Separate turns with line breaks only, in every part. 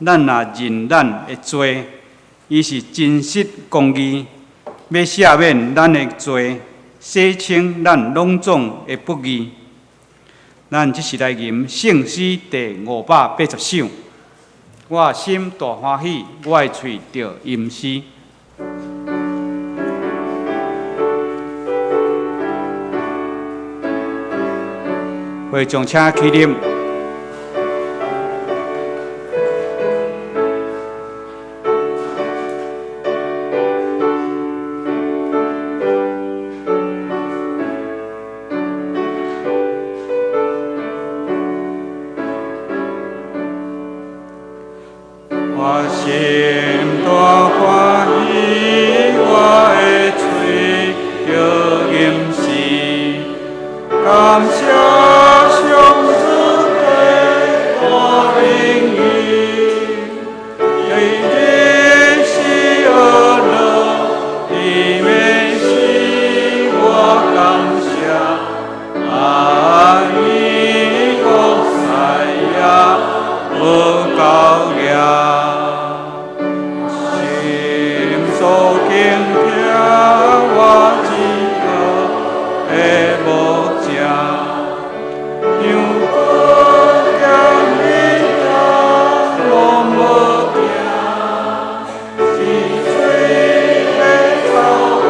咱若認咱的罪，伊是真實公義，欲赦免咱的罪，洗清咱攏總的不義。咱這時來吟聖詩第580首。我心大歡喜，我的喙著吟詩。會眾請起立。我心大歡喜，我的喙著吟詩，感謝上主的大恩義，日日喜樂樂，伊免死我感謝，阿彌陀佛也無夠額。心所傾聽我飢渴的牧者，羊羔踮伊遐攏無驚，是水的草坡，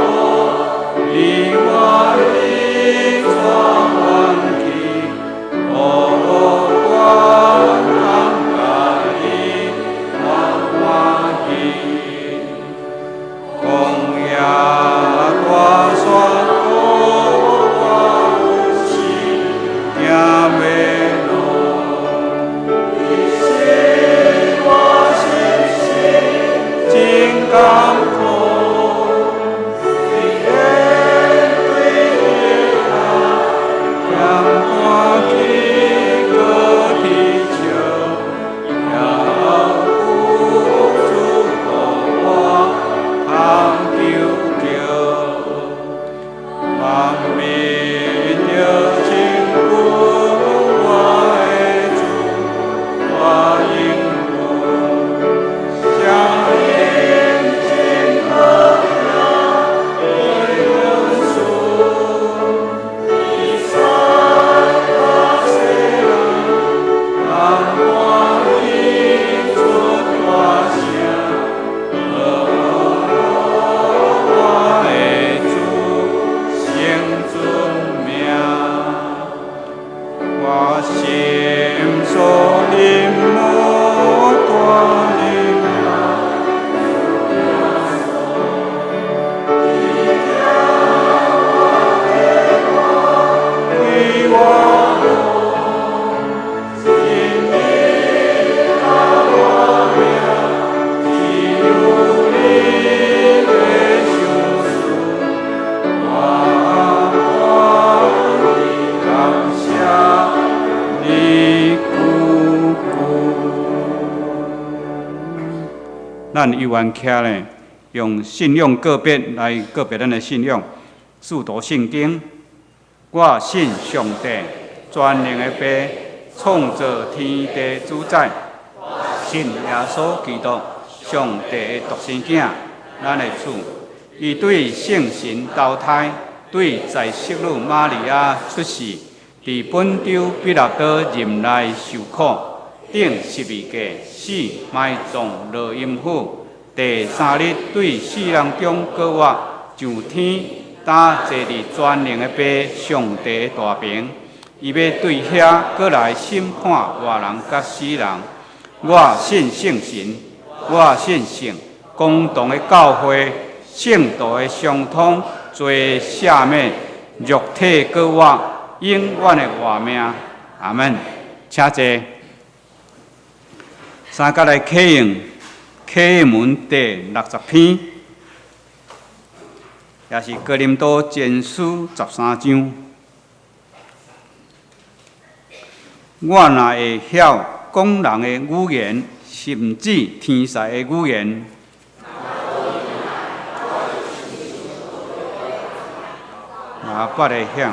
你我你帶阮去，予我通共伊歡歡喜。曠野大山谷，我有時行迷路，伊使我心心真艱苦，伊會對彼下咸看起閣啼笑，也有主予我通求救。萬民著親近我的主，我應允，聲音真好聽，對阮說，伊使大細人通歡喜出大聲，我的主聖尊名。我心所欣慕大能為我好，因你甲我命，只有你的賞賜，我歡喜感謝你久久。咱猶原徛咧，用信仰告別來告別咱的信仰。使徒信經，我信上帝，全能的父，創造天地主宰，信耶穌基督，上帝的獨生囝，咱的主。伊對聖神投胎，對在聖女瑪利亞出世，佇本丟彼拉多任內受苦，釘十字架，死，埋葬落陰府，第三日對死人中復活，上天，擔坐佇全能的父上帝的大爿。伊欲對遐閣來審判活人佮死人。我信聖神，我信聖公同的教會，聖徒的相通，罪赦免，肉體復活，永遠的活命。阿門。請坐。三角來啟用啟文第60篇，也是哥林多前書13章。我若會曉講人的語言，甚至天使的語言，也捌會響。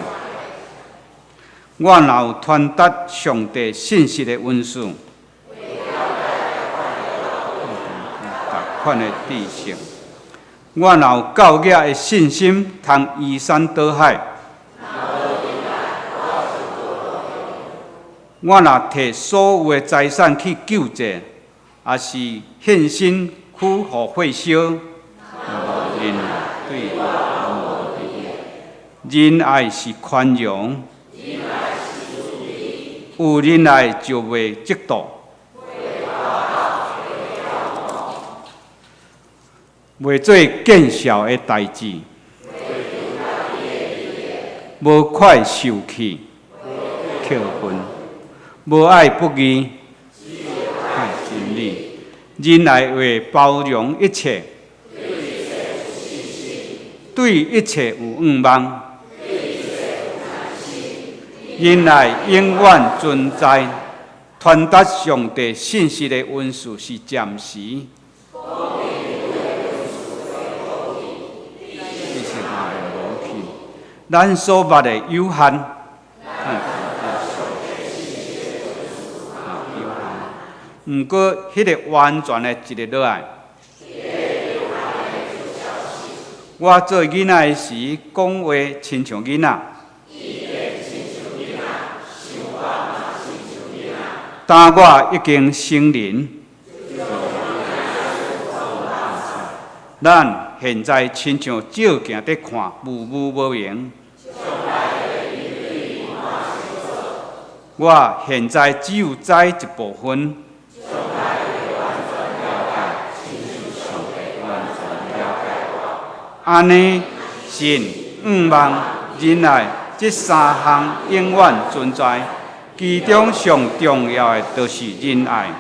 我若有傳達上帝信息的恩賜，款的知識。我若有夠額的信心，通移山倒海。我若提所有的財產去救濟，抑是獻身去予火燒，仁愛對我無仁愛是寬容，有仁愛就袂嫉妒，袂做見笑的代誌，無快受氣、扣分，無愛不義，愛真理，仁愛會包容一切，對一切有向望，仁愛永遠存在，傳達上帝信息的恩賜是暫時。咱所捌的有限，毋過，彼个完全的一个落來。我做囡仔的時，講話親像囡仔。當我已經成人，咱現在親像照鏡佇看，霧霧無明。我現在只有知一部分。按呢，信、向望、仁愛，這三項永遠存在。其中上重要的，就是仁愛。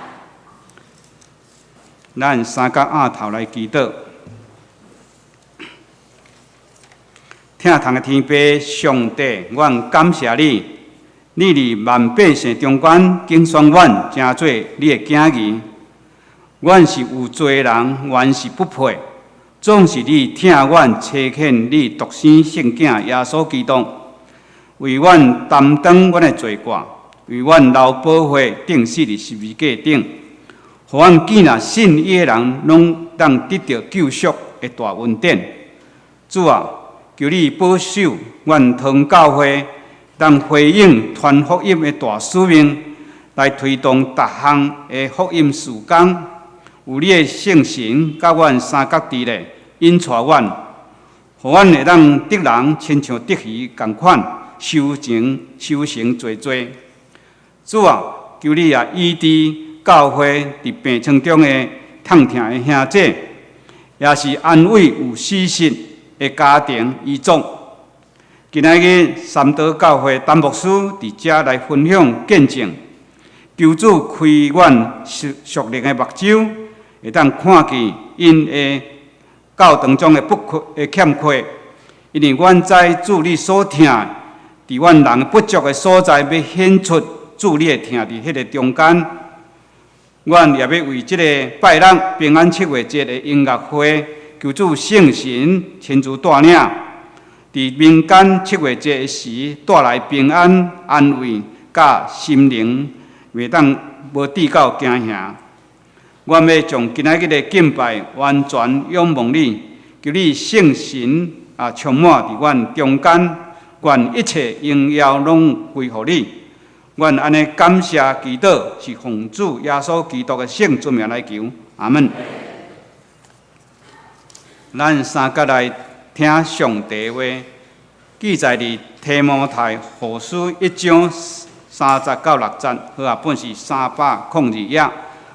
咱三角掩頭來祈禱。疼痛的天父上帝，阮感謝你，你佇萬百姓中間揀選阮，成做你的囝兒。阮是有罪人，原是不配。總是你疼阮，差遣你獨生聖子耶穌基督，為阮擔當阮的罪過，為阮流寶血，釘死佇十字架頂，予阮見若信伊的人，攏當得著救贖的大恩典。主啊，求你保守阮堂教會，當回應傳福音的大使命，來推動逐項的福音事工。有你的聖神佮阮相佮佇咧，引帶阮，予阮會當得人親像得魚仝款，修成修成濟濟。主啊，求你也醫治教會佇病床中的痛疼的兄姐，也是安慰有死訊的家庭遺族。今仔日三島教會陳牧師佇遮來分享見證，求主開阮屬屬靈的目睭，會當看見𪜶的教堂中的不缺的欠缺，因為阮知主你所疼，佇阮人不足的所在，欲顯出主你的疼佇彼个中間。阮也欲為這个拜六平安七月節的音樂會，求主聖神親自帶領，佇民間七月節的時帶來平安安慰，佮心靈袂當無至到驚嚇。阮欲將今仔日的敬拜完全仰望你，求你聖神啊充滿佇阮中間，願一切榮耀攏歸予你。阮按呢感謝祈禱，是奉主耶穌基督的聖尊名來求，阿門。咱三角來聽上帝話，記載佇提摩太後書一章30到6節，和合本是302頁，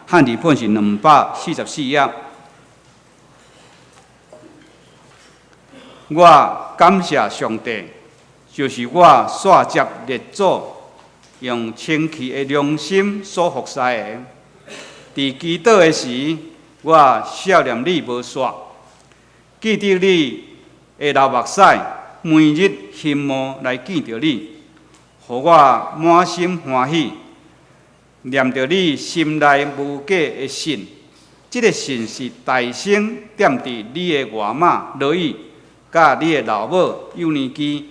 漢字本是244頁。我感謝上帝，就是我煞接列祖用清氣的良心所服侍的。佇祈禱的時，我想念你無煞，記得你會流目屎，每日欣慕來見著你，予我滿心歡喜。念著你心內無假的信，這个信是大聲踮佇你的外媽羅以，佮你的老母友尼基。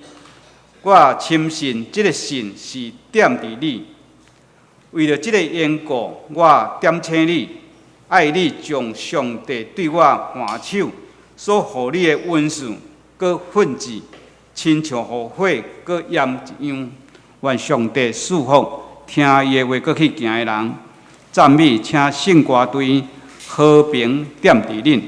我深信這个信是踮佇你。為著這个緣故，我點請你，愛你將上帝對我還手所予你的恩賜，閣奮治，親像予火閣鹽一樣。願上帝賜福聽伊的話閣去行的人。讚美，請聖歌隊和平踮佇恁。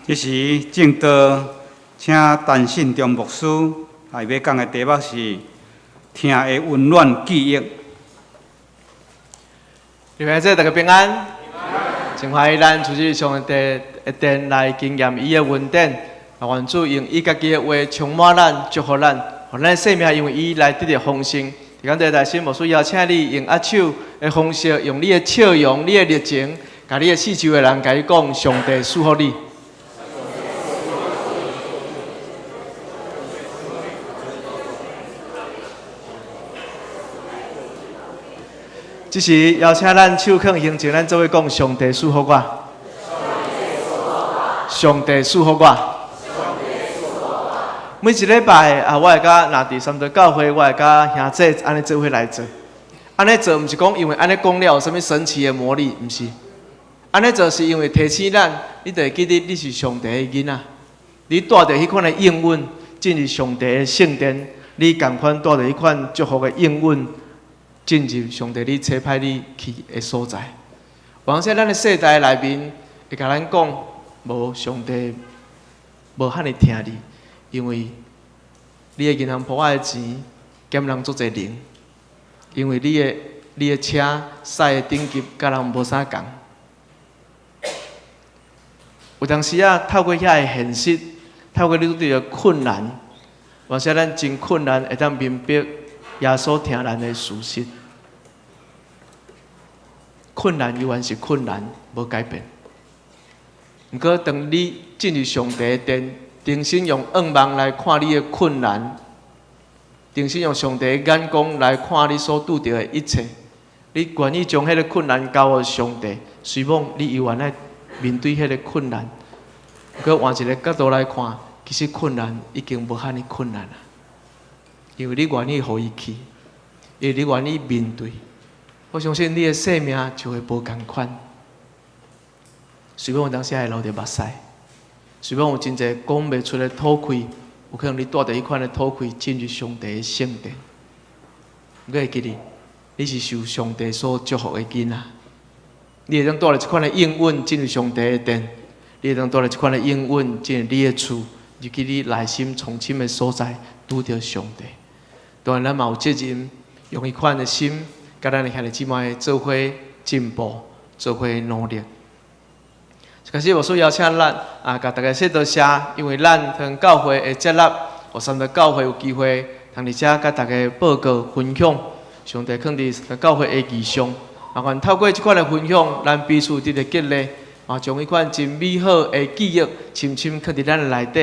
這時證道，請陳信忠牧師來欲講的題目是疼的溫暖記憶。
弟兄姊妹，大家平安。真歡喜咱主日上帝的殿來經驗伊的恩典，願主用伊家己的話充滿咱，祝福咱，予咱的生命因為伊來得著豐盛。感謝大師牧師邀請你用握手的方式，用你的笑容、你的熱情，共你的四周的人共伊講，上帝賜福你。這時邀請咱手囥胸前，咱做伙講，上帝賜福我。上帝賜福我。每一禮拜啊，我會佮若佇三多教會，我會佮兄弟按呢做伙來做。按呢做，毋是講因為按呢講了有啥物神奇的魔力，毋是。按呢做是因為提醒咱，你著會記得你是上帝的囡仔，你帶著彼款的應允進入上帝的聖殿，你仝款帶著彼款祝福的應允進入上帝你差派你去的所在。有當時咱的世代內面會共咱講，無上帝無遐爾疼你，因為你的銀行簿仔的錢減人足濟零，因為你的車駛的等級佮人無啥仝。有當時啊，透過遐个現實，透過你拄著困難，有時咱真困難會當明白耶穌疼咱的事實。困難猶原是困難，無改變。毋過，當你進入上帝的殿，重新用願望來看你的困難，重新用上帝的眼光來看你所拄著的一切，你願意將彼个困難交予上帝，雖罔你猶原愛面對彼个困難。毋過換一个角度來看，其實困難已經無遐爾困難啊，因為你願意予伊去，因為你願意面對。我相信你的生命就會無仝款。雖罔有當時會流著目屎，雖罔有真濟講袂出的土氣，有可能你帶著彼款的土氣進入上帝的聖殿。你會記得，你是受上帝所祝福的囡仔，你會當帶著這款的應允進入上帝的殿，你會當帶著這款的應允進入你的厝，入去你內心從深的所在，拄著上帝。當然，咱嘛有責任用彼款的心，佮咱的兄弟姊妹做伙進步，做伙努力。開始，牧師邀請咱啊，共大家說多謝，因為咱通教會的接納，予三多教會有機會通佇遮佮大家報告分享，上帝囥佇三多教會的異象。麻煩透過這款的分享，咱彼此得著激勵，啊，將彼款真美好的記憶，深深囥佇咱的內底，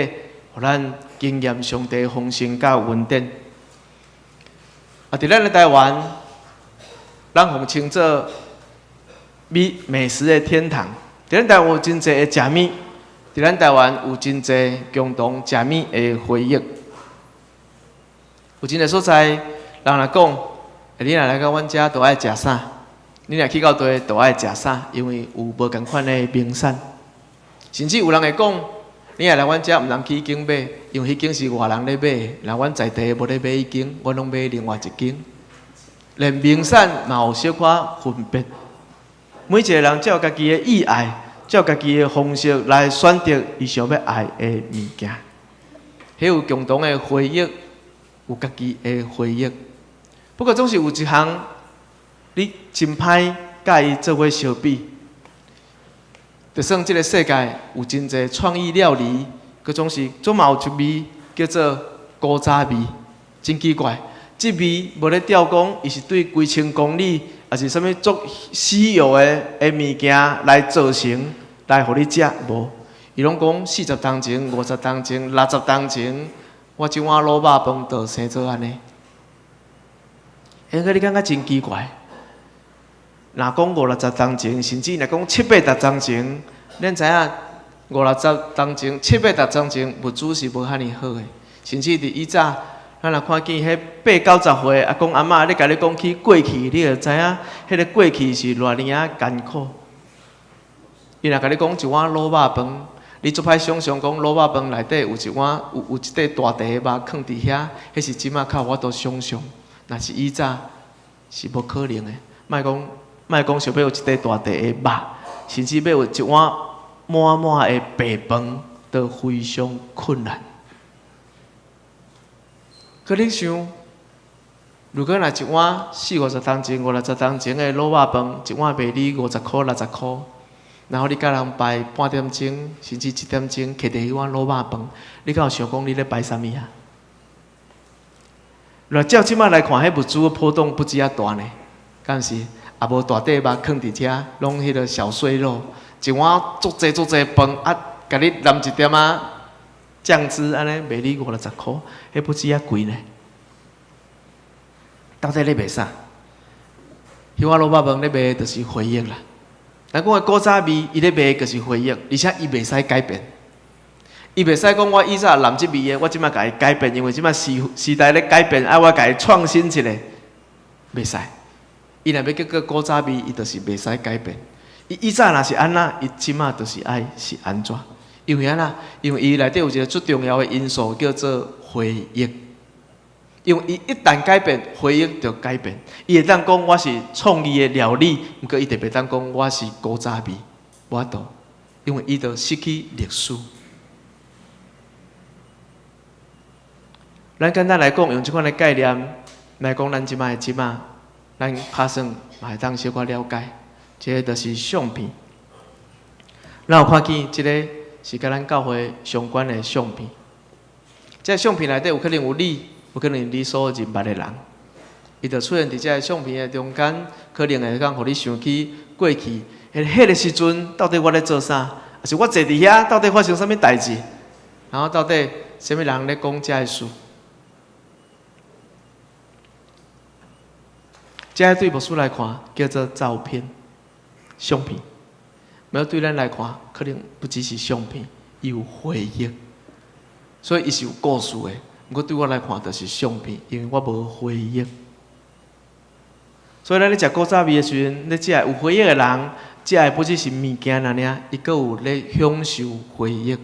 予咱經驗上帝的豐盛佮恩典。啊，佇咱的台灣，咱予稱做美食的天堂。佇咱台灣有真濟的食物，佇咱台灣有真濟共同食物的回憶。有真濟所在，人若講，你若來到阮遮，就愛食啥？你若去到佗，就愛食啥？因為有無仝款的名產。甚至有人會講，你若來阮遮，毋通去彼間買，因為彼間是外人咧買，若阮在地無咧買彼間，阮攏買另外一間。連名產嘛有小可分別。每一个人照家己的意愛，照家己的方式來選擇伊想欲愛的物件。彼有共同的回憶，有家己的回憶。不過總是有一項，你真歹佮伊做伙相比。就算這个世界有真濟創意料理，閣總是總嘛有一味叫做古早味，真奇怪。這味無咧吊講，伊是對幾千公里，抑是啥物足西藥的物件來做成，來予你食無？伊攏講40冬前、50冬前、60冬前，我這碗滷肉飯就生做按呢。欸，你感覺真奇怪？若講五六十冬前，甚至若講七八十冬前，咱知影五六十冬前、七八十冬前物資是無遐爾好的，甚至佇以早。咱若看見彼八九十歲阿公阿嬤咧，共你講起過去，你就知影彼个過去是偌爾仔艱苦。伊若共你講一碗滷肉飯，你足歹想象講滷肉飯內底有一碗有一塊大塊的肉囥佇遐，彼是這馬較有法度想象。若是以早是無可能的。莫講莫講想欲有一塊大塊的肉，甚至欲有一碗滿滿的白飯，都非常困難。可你想，如果若一碗四五十冬前、五六十冬前的滷肉飯，一碗賣你50箍、60箍，然後你共人排半點鐘，甚至一點鐘，摕著彼碗滷肉飯，你敢有想講你咧排啥物啊？若照這擺來看，彼物資的波動不止遐大呢，敢是？也無大塊肉囥佇遮，攏彼个小碎肉，一碗足濟足濟飯，啊，共你淋一點仔醬汁，按呢賣你五六十箍，彼不止遐貴呢。到底咧賣啥？彼碗滷肉飯咧賣的就是回憶啦。咱講的古早味，伊咧賣的就是回憶，而且伊袂使改變。伊袂使講我以前淋這味的，我這擺共伊改變，因為這擺時時代咧改變，愛我共伊創新一下，袂使。伊若欲叫做古早味，伊就是袂使改變。伊以前若是按怎，伊這擺就是愛是按怎。因為按怎？因為伊內底有一个最重要的因素叫做回憶。因為伊一旦改變，回憶就改變。伊會當講我是創意的料理，毋過伊就袂當講我是古早味，無法度，因為伊就失去歷史。咱簡單來講，用這款的概念來講，咱這擺的這擺，咱拍算嘛會當小可了解。這个就是相片。咱有看見這个是佮咱教會相關的相片。這个相片內底有可能有你，有可能你所認捌的人，伊就出現佇這个相片的中間，可能會當予你想起過去，彼个時陣到底我咧做啥？抑是我坐佇遐到底發生啥物代誌？然後到底啥物人咧講這个事？這个對牧師來看叫做照片、相片，毋過對咱來看，可能不只是相片，伊有回憶，所以伊是有故事的。毋過對我來看，就是相片，因為我無回憶。所以咱咧食古早味的時陣，咧食有回憶的人，食的不只是物件爾爾，伊閣有咧享受回憶。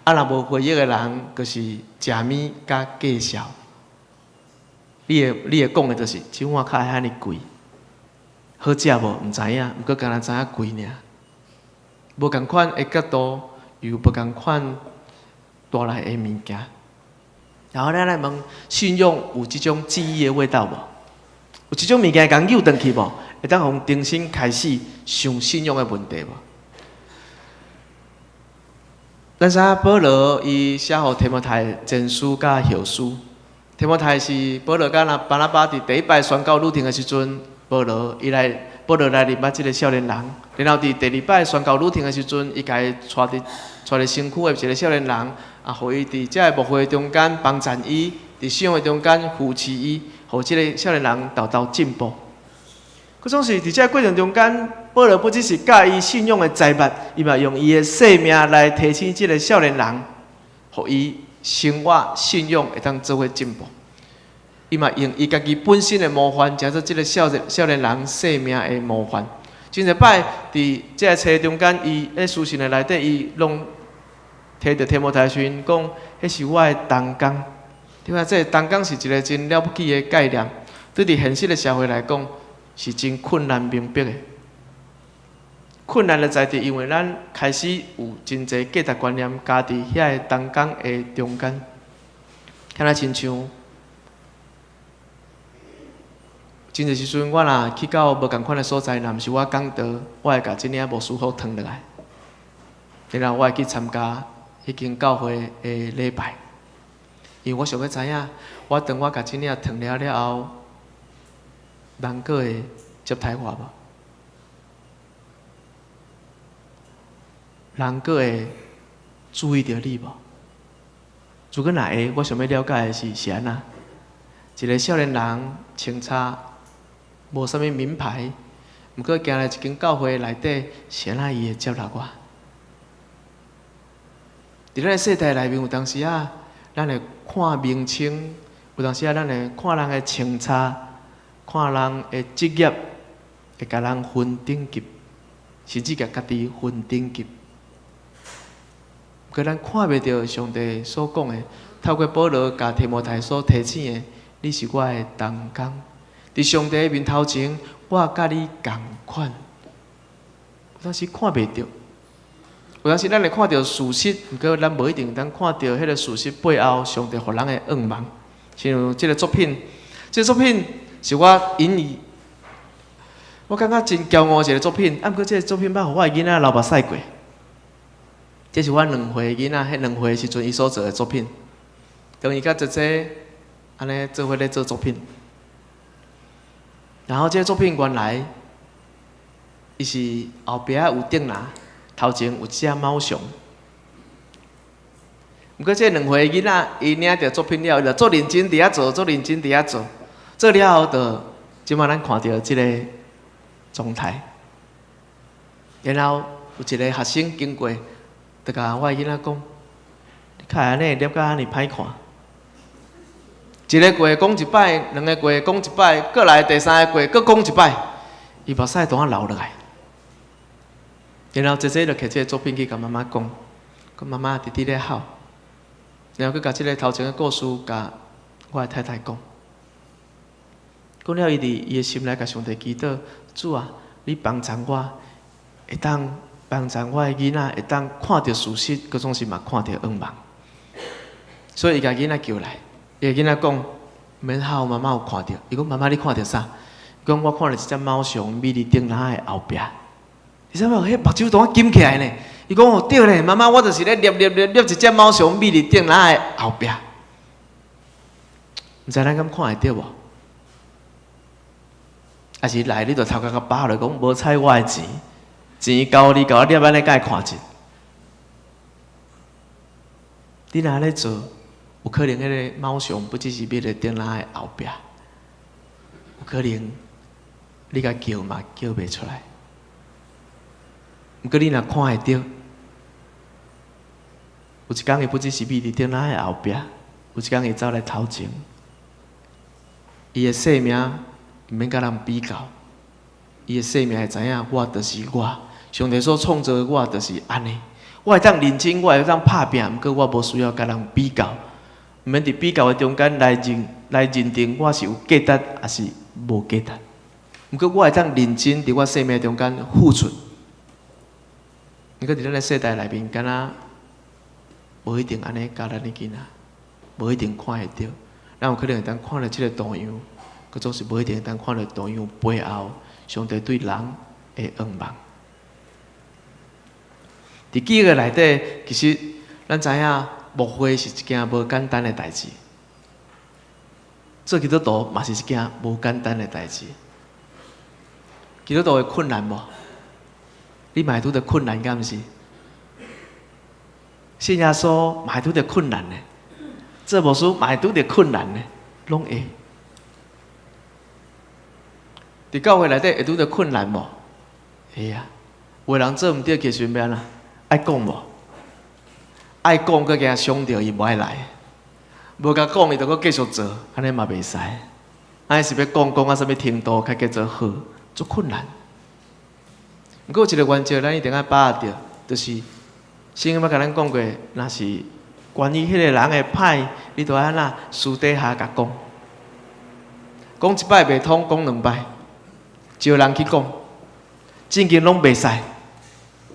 啊，若無回憶的人，就是食物佮介紹。你會你會講的就是，這碗較會遐爾貴，好食無？毋知影，毋過干焦知影貴爾。無仝款的角度，又無仝款帶來的物件。然後咱來問，信仰有這種記憶的味道無？有這種物件會共扭轉去無？會當予重新開始想信仰的問題無？咱知影保羅伊寫予提摩太前書佮後書。提摩太是保羅佮巴拿巴佇第一擺宣教旅程的時陣，保羅伊來保羅來認捌這个少年人。然後佇第二擺宣教旅程的時陣，伊共伊帶佇帶佇身軀的一个少年人，啊，予伊佇這个牧會中間幫贊伊，佇信仰的中間扶持伊，予這个少年人沓沓進步。閣總是佇這个過程中間，保羅不只是教伊信仰的財物，伊嘛用伊的生命來提醒這个少年人，予伊生活信仰會當做伙進步。伊嘛用伊家己本身的模範，成做這个少年少年人生命的模範。真濟擺佇這个冊中間，伊咧書信的內底，伊攏提著提摩太時陣講，彼是我的同工。對啊，這个同工是一个真了不起的概念，對佇現實的社會來講，是真困難明白的。困難就在佇，因為咱開始有真濟價值觀念加佇遐个同工的中間，敢若親像真濟時陣，我若去到無仝款的所在，若毋是我講道，我會共這領牧師服脫落來，然後我會去參加彼間教會的禮拜，因為我想欲知影，我當我共這領脫了了後，人閣會接待我無？人閣會注意著你無？如果若會，我想欲了解的是是按怎？一个少年人穿插無啥物名牌，毋過行來一間教會內底，是按怎伊會接納我？佇咱的世代內面，有當時仔，咱會看名稱，有當時仔，咱會看人的穿插，看人的職業，會共人分等級，甚至共家己分等級。毋過咱看袂著上帝所講的，透過保羅共提摩太所提醒的，你是我的同工，佇上帝的面頭前，我佮你仝款。有當時看袂著，有當時咱會看著事實，毋過咱無一定當看著彼个事實背後上帝予人的願望。像這个作品，這个作品是我引以，我感覺真驕傲的一个作品。啊，毋過這个作品捌予我的囡仔流目屎過。這是我兩歲囡仔，彼兩歲時陣伊所做的作品。當伊佮姐姐按呢做伙咧做作品。然後這个作品原來，伊是後壁有竹籃，頭前有一隻貓熊。毋過這2歲囡仔，伊領著作品了，伊就足認真佇遐做，足認真佇遐做，做了後就，這擺咱看著這个狀態。然後有一个學生經過，就共我的囡仔講：你較會按呢捏甲按呢歹看。一个月講一擺，兩个月講一擺，閣來第三个月閣講一擺，伊目屎都啊流落來。然後姐姐就摕這个作品去共媽媽講，講媽媽弟弟咧哭，然後閣共這个頭前的故事共我的太太講。講了，伊佇伊的心內共上帝祈禱：主啊，你幫助我，會當幫助我的囡仔，會當看著事實，閣總是嘛看著願望。所以伊共囡仔叫來，伊共囡仔講：免哭，媽媽有看著。伊講：媽媽，你看著啥？伊講：我看著一隻貓熊覕佇竹籃的後壁。你知無？彼目睭都金起來呢。伊講：哦，對咧，媽媽，我就是咧捏捏捏捏一隻貓熊覕佇竹籃的後壁。毋知咱敢看會著無？抑是來你就頭殼共巴落，講無彩我的錢，錢交你共我捏按呢，敢會看見？你若按呢做，有可能彼个貓熊不只是覕佇竹籃的後壁，有可能你共叫嘛叫袂出來。毋過你若看會著，有一工伊不只是覕佇竹籃的後壁，有一工伊走來頭前，伊的生命毋免佮人比較，伊的生命會知影，我就是我，上帝所創造的我就是按呢。我會當認真，我會當拍拚，毋過我無需要佮人比較，毋免佇比較的中間來認定我是有價值抑是無價值。毋過我會當認真佇我生命中間付出。毋過佇咱的世代內面，敢若無一定按呢教咱的囡仔，無一定看會著。咱有可能會當看著這个圖樣，閣總是無一定會當看著圖樣背後，上帝對人的願望。佇記憶內底，其實咱知影牧會是一件無簡單的代誌，做基督徒嘛是一件無簡單的代誌。基督徒會困難無？你嘛會拄著困難，敢毋是？信耶穌嘛會拄著困難呢，做牧師嘛會拄著困難呢，攏會。佇教會內底會拄著困難無？會啊，有的人做毋對，其實欲按怎？愛講無？愛講，閣驚傷著伊無愛來。無共講，伊就閣繼續做，按呢嘛袂使。按呢是欲講講到啥物程度，較叫做好，足困難。毋過有一个原則，咱一定愛把握著，就是聖經捌共咱講過，若是關於彼個人的歹，你著愛按怎私底下共講。講一擺袂通，講兩擺，招人去講，正經攏袂使，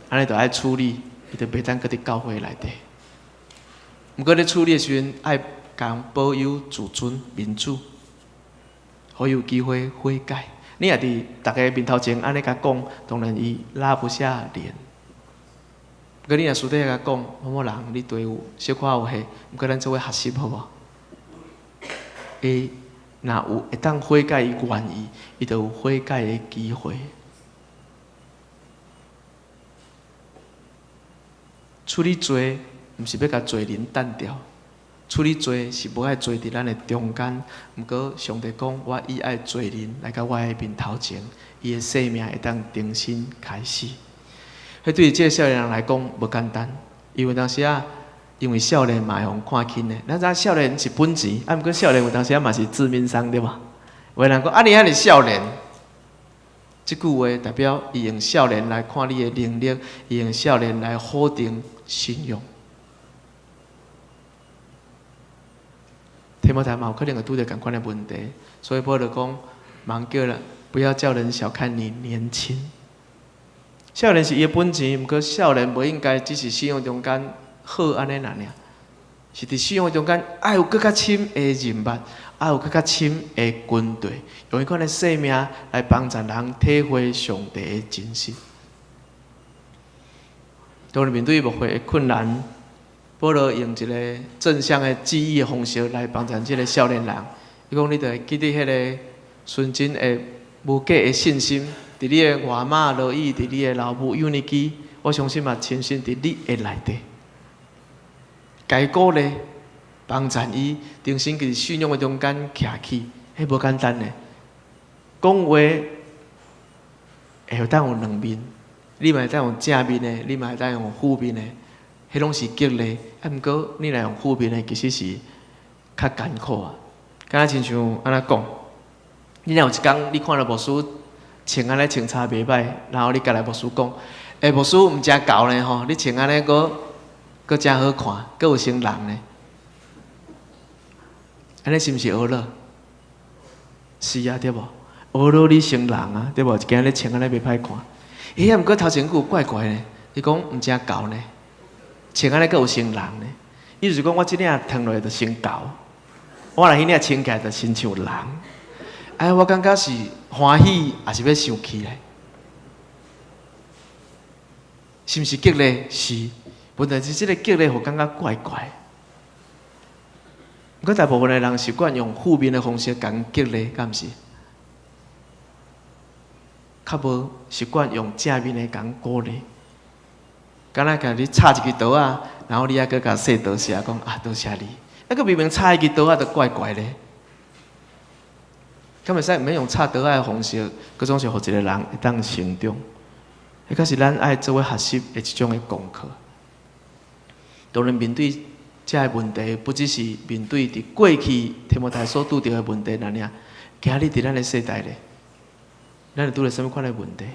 按呢著愛處理，伊就袂當閣佇教會內底。毋過咧處理的時陣，愛共保有自尊、面子，予伊有機會悔改。你若佇逐家面頭前按呢共講，當然伊拉不下臉。毋過你若私底下共講，某某人，你對有小可有彼，毋過咱做伙學習好無？伊若有會當悔改，伊願意，伊就有悔改的機會。處理罪，毋是欲共罪人擲掉。處理罪是無愛罪佇咱的中間，毋過上帝講，我以愛罪人來到我的面頭前，伊的生命會當重新開始。彼對這个少年人來講無簡單，因為當時啊，因為少年嘛會予看輕的。咱知影少年是本錢，啊，毋過少年有當時啊嘛是致命傷，對無？有的人講啊，你遐爾少年，這句話代表伊用少年來看你的能力，伊用少年來否定信仰。提摩太嘛有可能會拄著仝款的問題，所以保羅講，莫叫人不要叫人小看你年輕。少年是伊的本錢，毋過少年無應該只是信仰中間好按呢爾爾，是佇信仰中間愛有閣較深的認捌，愛有閣較深的軍隊，用彼款的生命來幫助人體會上帝的真實。當你面對牧會的困難，保羅用一个正向的記憶的方式來幫助這个少年人。伊講你著會記得彼个純真的無假的信心，佇你的外媽羅以，佇你的老母友尼基，我相信嘛深深佇你的內底。共伊鼓勵，幫贊伊，重新佇信仰的中間徛起，彼無簡單的。講話會當有兩面，你嘛會當用正面的，你嘛會當用負面的，彼攏是激勵。啊，毋過你若用負面的，其實是較艱苦啊。敢若親像按怎講？你若有一工你看著牧師穿按呢穿衫袂䆀，然後你共來牧師講：“欸，牧師毋誠厚呢吼，你穿按呢閣閣誠好看，閣有成人呢。”按呢是毋是呵咾？是啊，對無？呵咾你成人啊，對無？今日穿按呢袂歹看。欸，啊，毋過頭前句怪怪呢，伊講毋誠厚呢，穿按呢閣有成人呢。意思是講我這領脫落來就成猴，我若彼領穿起來就親像人。哎，我感覺是歡喜，抑是欲生氣咧？是毋是激勵？是，問題是這个激勵，予感覺怪怪。毋過大部分的人習慣用負面的方式共激勵，敢毋是？較無習慣用正面的共鼓勵。敢若共你插一支刀仔，然後你猶閣共說多謝，講啊多謝你。啊，閣明明插一支刀仔，就怪怪咧。敢會使毋免用插刀仔的方式，閣總是予一个人會當成長。彼個是咱愛做伙學習的一種的功課。當然面對這个問題，不只是面對佇過去提摩太所拄著的問題爾爾，今日佇咱的世代咧，咱會拄著啥物款的問題？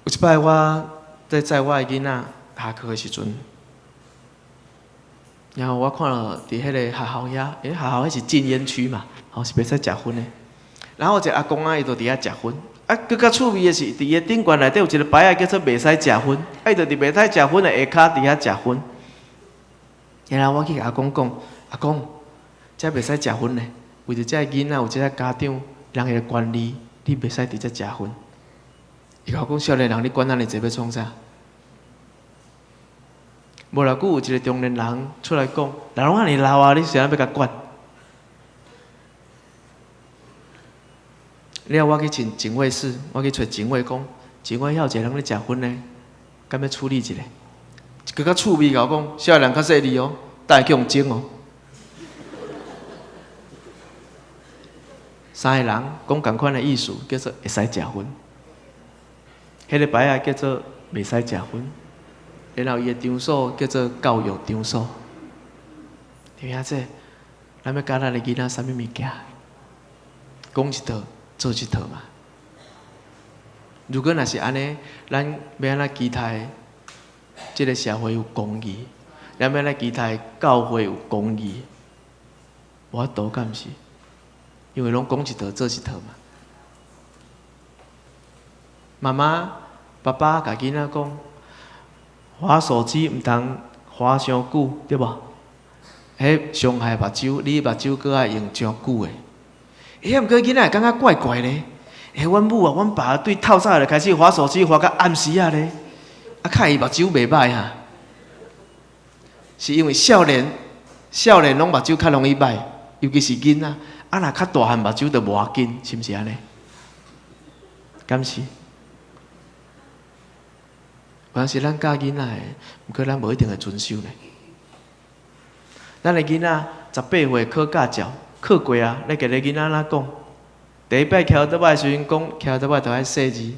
有一擺我在載我的囡仔下課的時陣，然後我看著佇彼个學校遐，欸，學校彼是禁菸區嘛，吼是袂使食薰的。然後有一个阿公仔，伊就佇遐食薰。啊，閣較趣味的是，佇伊的頂懸內底有一个牌仔叫做袂使食薰，啊，伊就佇袂使食薰的下跤佇遐食薰。然後我去共阿公講，阿公，遮袂使食薰呢，為著這个囡仔有這个家長人的權利，你袂使佇遮食薰。伊共我講，少年人，你管遮爾濟欲創啥？無偌久有一个中年人出來講，人攏按呢老啊，你是按怎欲共管？了後我去請警衛室，我去揣警衛講，警衛遐有一個人咧食薰呢，敢欲處理一下？閣較趣味，共我講，少年人較細膩哦，等下去予整哦。三個人講仝款的意思，叫做會使食薰。彼个牌仔叫做袂使食薰，然後伊的場所叫做教育場所。聽影這，咱欲教咱的囡仔啥物物件？講一套，做一套嘛。如果若是按呢，咱欲按怎期待這个社會有公義？咱欲按怎期待教會有公義？無法度，敢毋是？因為攏講一套，做一套嘛。媽媽、爸爸共囡仔講，滑手機毋通滑傷久，對無？彼傷害目睭，你目睭閣愛用誠久的。欸，毋過囡仔會感覺怪怪咧。欸，阮母啊，阮爸對透早就開始滑手機，滑到暗時仔咧。啊，害伊目睭袂䆀哈。是因為少年，少年攏目睭較容易䆀，尤其是囡仔。啊，若較大漢目睭就無要緊，是毋是按呢？敢是？有當時咱教囡仔的，毋過咱無一定會遵守呢。咱的囡仔18歲考駕照，考過啊！你共你囡仔按怎講？第一擺騎歐多擺的時陣，講騎歐多擺著愛細膩，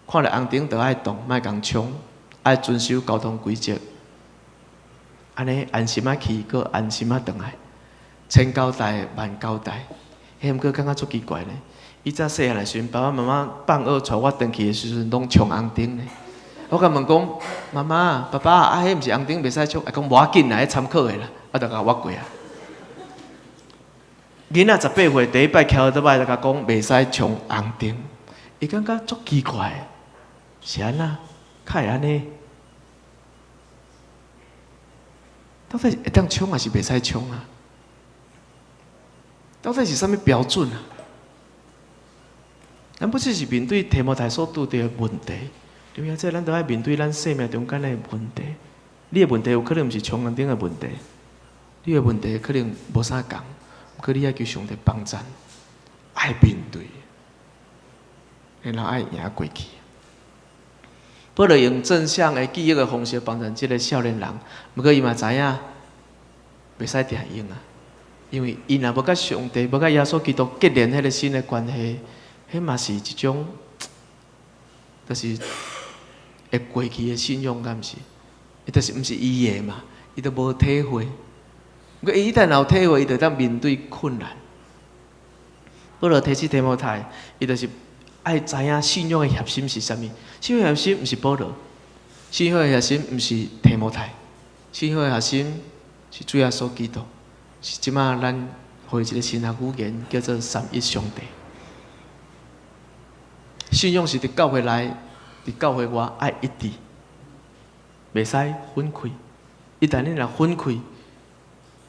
看著紅燈著愛動，莫共衝，愛遵守交通規則。按呢安心仔去，閣安心仔轉來，千交代萬交代，彼毋過感覺足奇怪呢。以前細漢的時陣，爸爸媽媽放學帶我轉去的時陣，攏衝紅燈呢。我共問講，媽媽、爸爸，啊，彼毋是紅燈，袂使衝，伊講無要緊啦，彼參考的啦，啊，就共我過啊。囡仔18歲第一擺騎歐多擺，就共講袂使衝紅燈，伊感覺足奇怪，是按怎？較會按呢？到底會當衝抑是袂使衝啊？到底是啥物標準啊？咱不只是面對提摩太所拄著的問題，對毋對？這咱都愛面對咱生命中間的問題。你的問題有可能毋是重陽頂的問題，你的問題可能無啥仝，毋過你愛求上帝幫贊，愛面對，然後愛贏過去。保羅用正向的記憶的方式幫贊這个少年人，毋過伊嘛知影袂使定用啊，因為伊若無佮上帝、無佮耶穌基督結連彼个新的關係，彼嘛是一種，就是會過去的信仰，敢毋是？伊就是毋是伊的嘛，伊就無體會。毋過伊一旦有體會，伊就當面對困難。保羅提醒提摩太，伊就是愛知影信仰的核心是啥物。信仰的核心毋是保羅，信仰的核心毋是提摩太，信仰的核心是主耶穌基督，是這馬咱予伊一個新的語言，叫做三一上帝。信仰是佇教會內，佇教會外愛一致。袂使分開，一旦你若分開，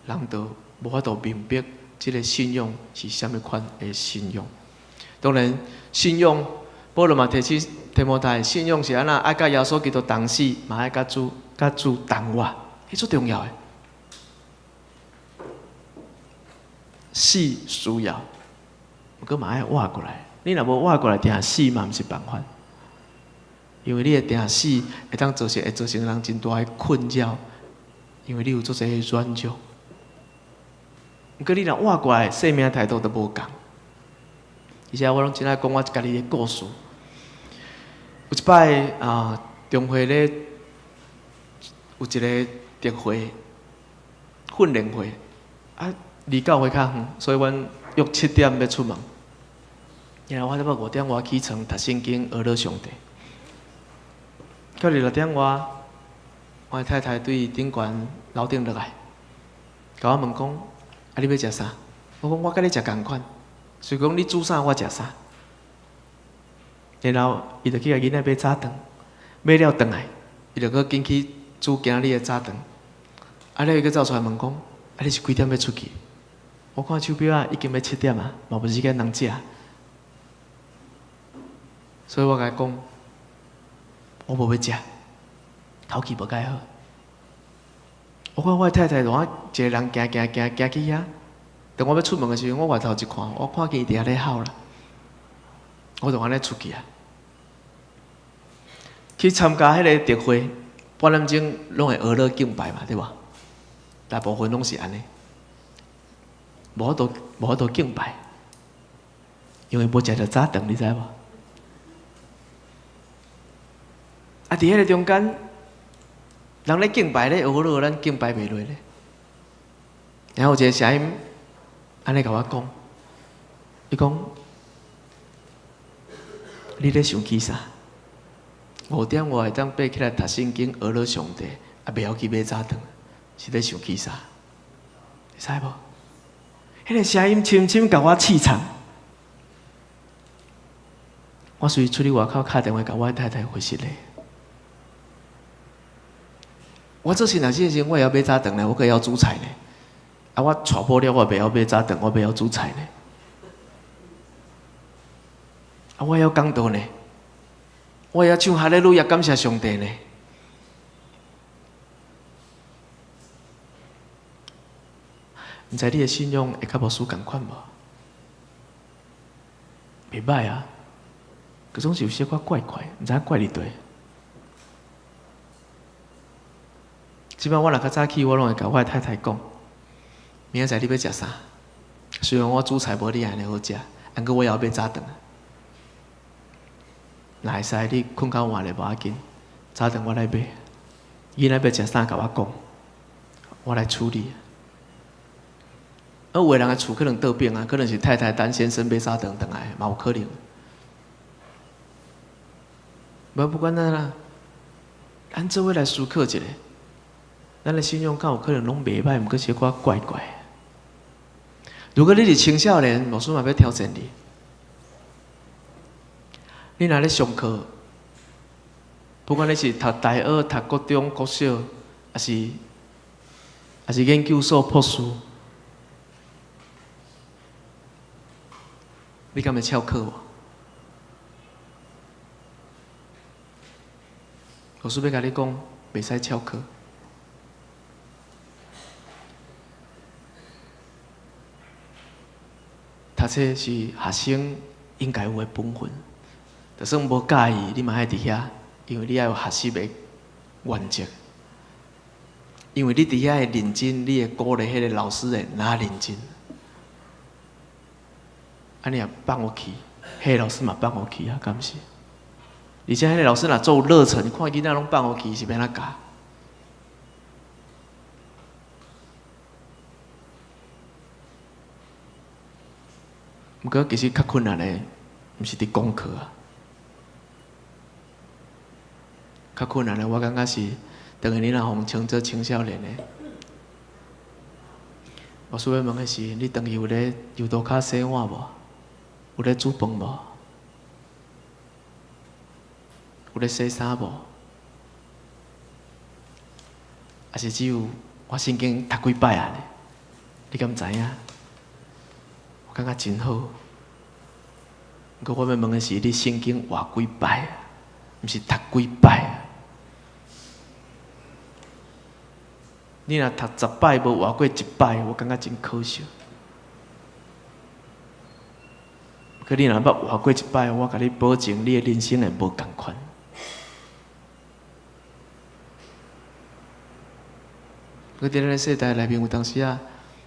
人就無法度明白這个信仰是啥物款的信仰。當然，信仰保羅嘛提醒提摩太，信仰是按怎愛佮耶穌基督同死，嘛愛佮主同活，彼足重要的。死需要，毋過嘛愛活過來。你若無活過來，定死嘛毋是辦法。因為你的定死會當造成人真大的困擾，因為你有足濟的軟弱。毋過你若活過來，生命態度都無仝。而且我攏真愛講我家己的故事。有一擺啊，中會咧有一个特會訓練會，啊，離教會較遠，所以阮約7點欲出門。然後我差不多5點外起床讀聖經，學了上帝。到6點外，我的太太對頂懸樓頂落來，共我問講：啊，你欲食啥？我講我佮你食仝款，所以講你煮啥我食啥。然後伊就去共囡仔買早頓，買了轉來，伊就閣緊去煮今仔日的早頓。啊了，伊閣走出來問講：啊，你是幾點欲出去？我看手錶仔，已經欲7點啊，嘛無時間通食。所以我共伊講，我無欲食，口氣無蓋好。我看我的太太就按一个人行行行行去遐，當我欲出門的時陣，我回頭一看，我看見伊佇遐咧哭啦。我就按呢出去啊，去參加彼个特會，半點鐘攏會學了敬拜嘛，對無？大部分攏是按呢，無法度敬拜，因為無食著早頓，你知無？啊，佇彼个中間，人咧敬拜咧學樂，咱敬拜袂落咧。然後有一個聲音按呢共我講，伊講：你咧生氣啥？5點外會當爬起來讀聖經，學樂上帝，啊，袂曉去買早頓，是咧生氣啥？會使無？彼个聲音深深共我刺傷。我隨出去外口敲電話，共我太太回信咧。我做神學生時，我會曉買早頓咧，我閣會曉煮菜咧。啊，我娶某了，我袂曉買早頓，我袂曉煮菜咧。啊，我會曉講道呢，我會曉唱哈利路亞，感謝上帝呢。毋知你的信仰會佮牧師仝款無？袂䆀啊，可總是有小可怪怪，毋知影怪佇佗。這擺我若較早起，我攏會共我的太太講，明仔載你欲食啥？雖然我煮菜無你按呢好食，毋過我也欲買早頓。若會使你睏較晚咧無要緊，早頓我來買。囡仔欲食啥，共我講，我來處理。而有的人的厝可能倒變啊，可能是太太等先生買早頓轉來，嘛有可能。無不管怎啦，咱做伙來思考一下，咱的信仰敢有可能攏袂䆀，毋過小可怪怪。如果你是青少年，牧師嘛欲挑戰你。你若咧上課，不管你是讀大學、讀國中、國小，抑是研究所博士，你敢會翹課無？老師欲共你講，袂使翹課。讀冊是學生應該有的本分。就算無佮意，你嘛愛佇遐，因為你愛有學習的原則。因為你佇遐會認真，你會鼓勵彼个老師會若認真。啊，你若放予去，彼个老師嘛放予去啊，敢毋是？而且彼个老師若足有熱忱，看囡仔攏放予去，是欲按怎教？毋過其實較困難的，毋是佇功課啊，較困難的我感覺是，當你若予稱做青少年的，我想欲問的是，你轉去有咧油桌跤洗碗無？有咧煮飯無？有咧洗衫無？抑是只有我聖經讀幾擺啊？你敢知影？我感覺真好。毋過我欲問的是，你聖經活幾擺？毋是讀幾擺？你若讀十擺無活過一擺，我感覺真可惜。可你若捌活過一擺，我共你保證，你的人生會無仝款。閣佇咱的世代內面，有當時啊，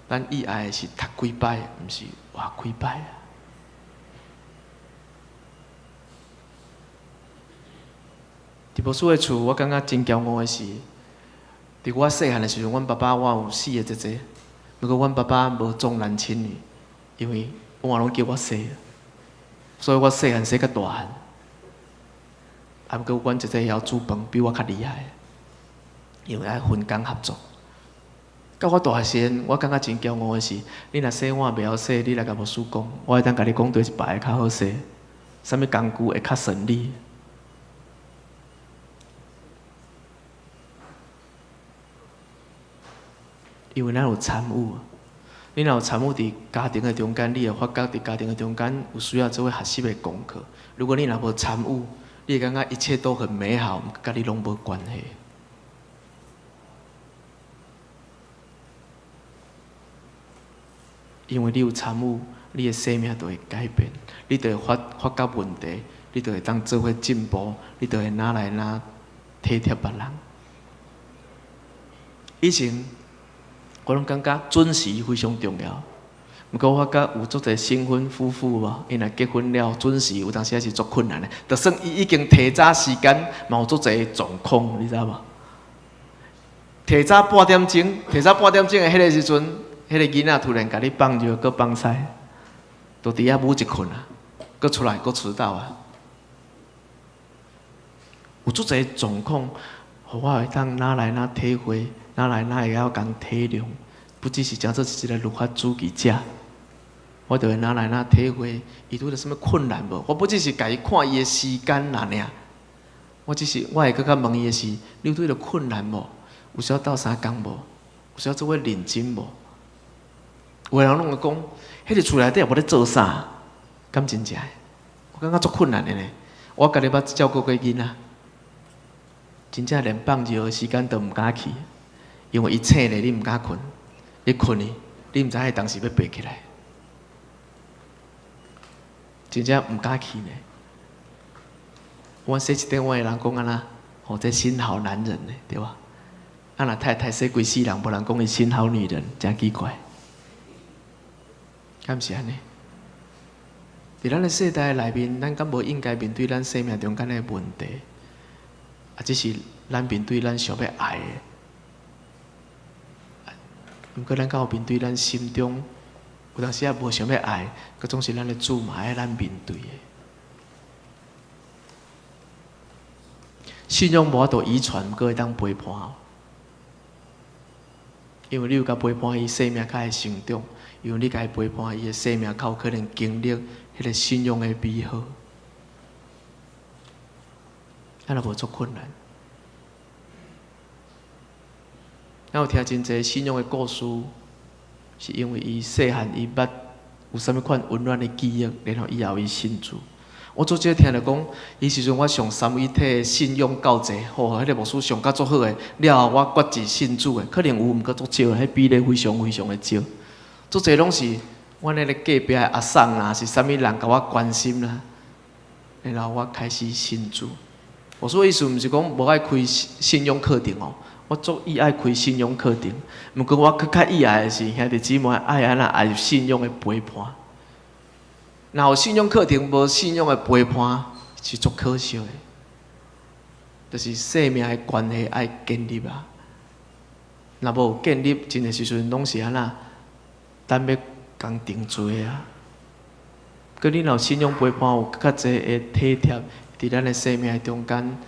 咱意愛的是讀幾擺，毋是活幾擺啊。佇牧師的厝，我感覺真驕傲的是，佇我細漢的時陣，阮爸爸我有四个姐姐，毋過阮爸爸無重男輕女，因為阮媽攏叫我洗，所以我細漢洗較大漢。啊，毋過阮姐姐會曉煮飯，比我較厲害，因為愛分工合作。到我大漢時陣，我感覺真驕傲的是，你若洗碗袂曉洗，你來共牧師講，我會當共你講佗一擺會較好洗，啥物工具會較順利。因為咱有參與，你若有參與佇家庭的中間，你會發覺佇家庭的中間有需要做伙學習的功課。如果你若無參與，你會感覺一切都很美好，佮你攏無關係。因為你有參與，你的生命就會改變，你就會發發覺問題，你就會當做伙進步，你就會哪來哪體貼別人。以前我攏感覺準時非常重要，毋過我發覺有足濟新婚夫婦無，𪜶若結婚了準時，有當時也是足困難的。就算伊已經提早時間，嘛有足濟狀況，你知無？提早半點鐘，提早半點鐘的彼个時陣，彼个囡仔突然共你放尿，閣放屎，就佇遐母一睏啊，閣出來閣遲到啊，有足濟狀況，予我會當哪來哪體會，哪來哪會曉共體諒，不只是誠做是一个律法主義者，我就會哪來哪體會，伊拄著啥物困難無？我不只是共伊看伊的時間爾爾，我只是我會閣較問伊的是，你有拄著困難無？有需要鬥相共無？有需要做伙認真無？有的人攏會講，彼个厝內底也無咧做啥，敢真正的？我感覺足困難的呢。我家己捌照顧過囡仔，真正連放尿的時間都毋敢去，因為伊醒咧，你毋敢睏，你睏去，你毋知彼當時欲爬起來，真正毋敢去呢。阮洗一頂碗的人講按怎？吼，這新好男人呢，對無？啊，若太太洗規世人，無人講伊新好女人，誠奇怪。敢毋是按呢？佇咱的世代內面，咱敢無應該面對咱生命中間的問題？啊，只是咱面對咱想欲愛的。毋過咱敢有面對咱心中有當時也無想欲愛，閣總是咱的主嘛愛咱面對的。信仰無法度遺傳，閣會當陪伴。因為你有共陪伴伊生命較會成長，因為你共伊陪伴伊的生命較有可能經歷彼个信仰的美好。啊，若無足困難。咱有聽真濟信仰的故事，是因為伊細漢伊捌有啥物款溫暖的記憶，然後以後伊信主。我足少聽著講，彼時陣我上三位一體信仰教濟，吼，彼个牧師上甲足好的，了後我決志信主的，可能有，毋過足少，彼比例非常非常的少。足濟攏是，阮彼个隔壁的阿送啦，是啥物人共我關心啦，然後我開始信主。我說意思毋是講無愛開信仰課程哦，我足意愛開信仰課程。毋過我閣較意愛的是兄弟姊妹愛按怎愛信仰的陪伴。若有信仰課程無信仰的陪伴，是足可惜的。就是生命的關係愛建立啊。若無建立，真濟時陣攏是按怎等欲工程做啊。閣你若有信仰陪伴，有較濟的體貼，佇咱的生命中間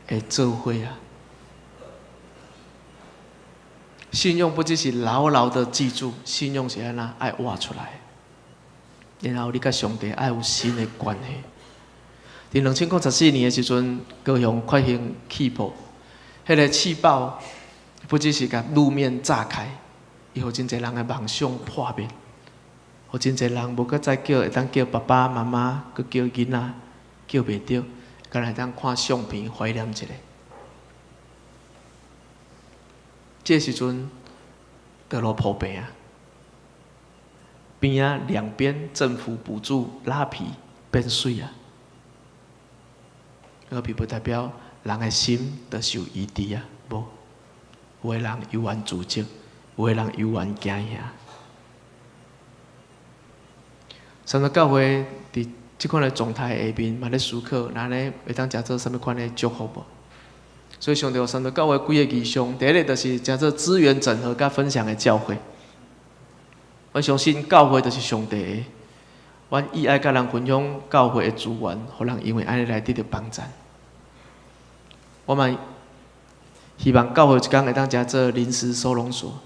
會做伙啊。信仰不只是牢牢的記住，信仰是按怎愛活出來。然後你佮上帝愛有新的關係。佇2014年的時陣，高雄發生氣爆，彼個氣爆不只是共路面炸開，伊予真濟人的夢想破滅，予真濟人無閣再叫會當叫爸爸媽媽，閣叫囡仔叫袂著，干焦會當看相片懷念一下。這個時陣，道路鋪平啊，邊仔兩邊政府補助拉皮變媠啊，拉皮不代表人的心都受醫治啊，無，有的人猶原自責，有的人猶原驚嚇。三座教會佇這款的狀態下面，嘛咧思考，咱咧會當誠做啥物款的祝福無？所以上帝予三座教會幾个異象，第一个就是誠做資源整合佮分享的教會。我相信教會就是上帝的，阮意愛佮人分享教會的資源，予人因為按呢來得著幫贊。我嘛希望教會有一工會當誠做臨時收容所，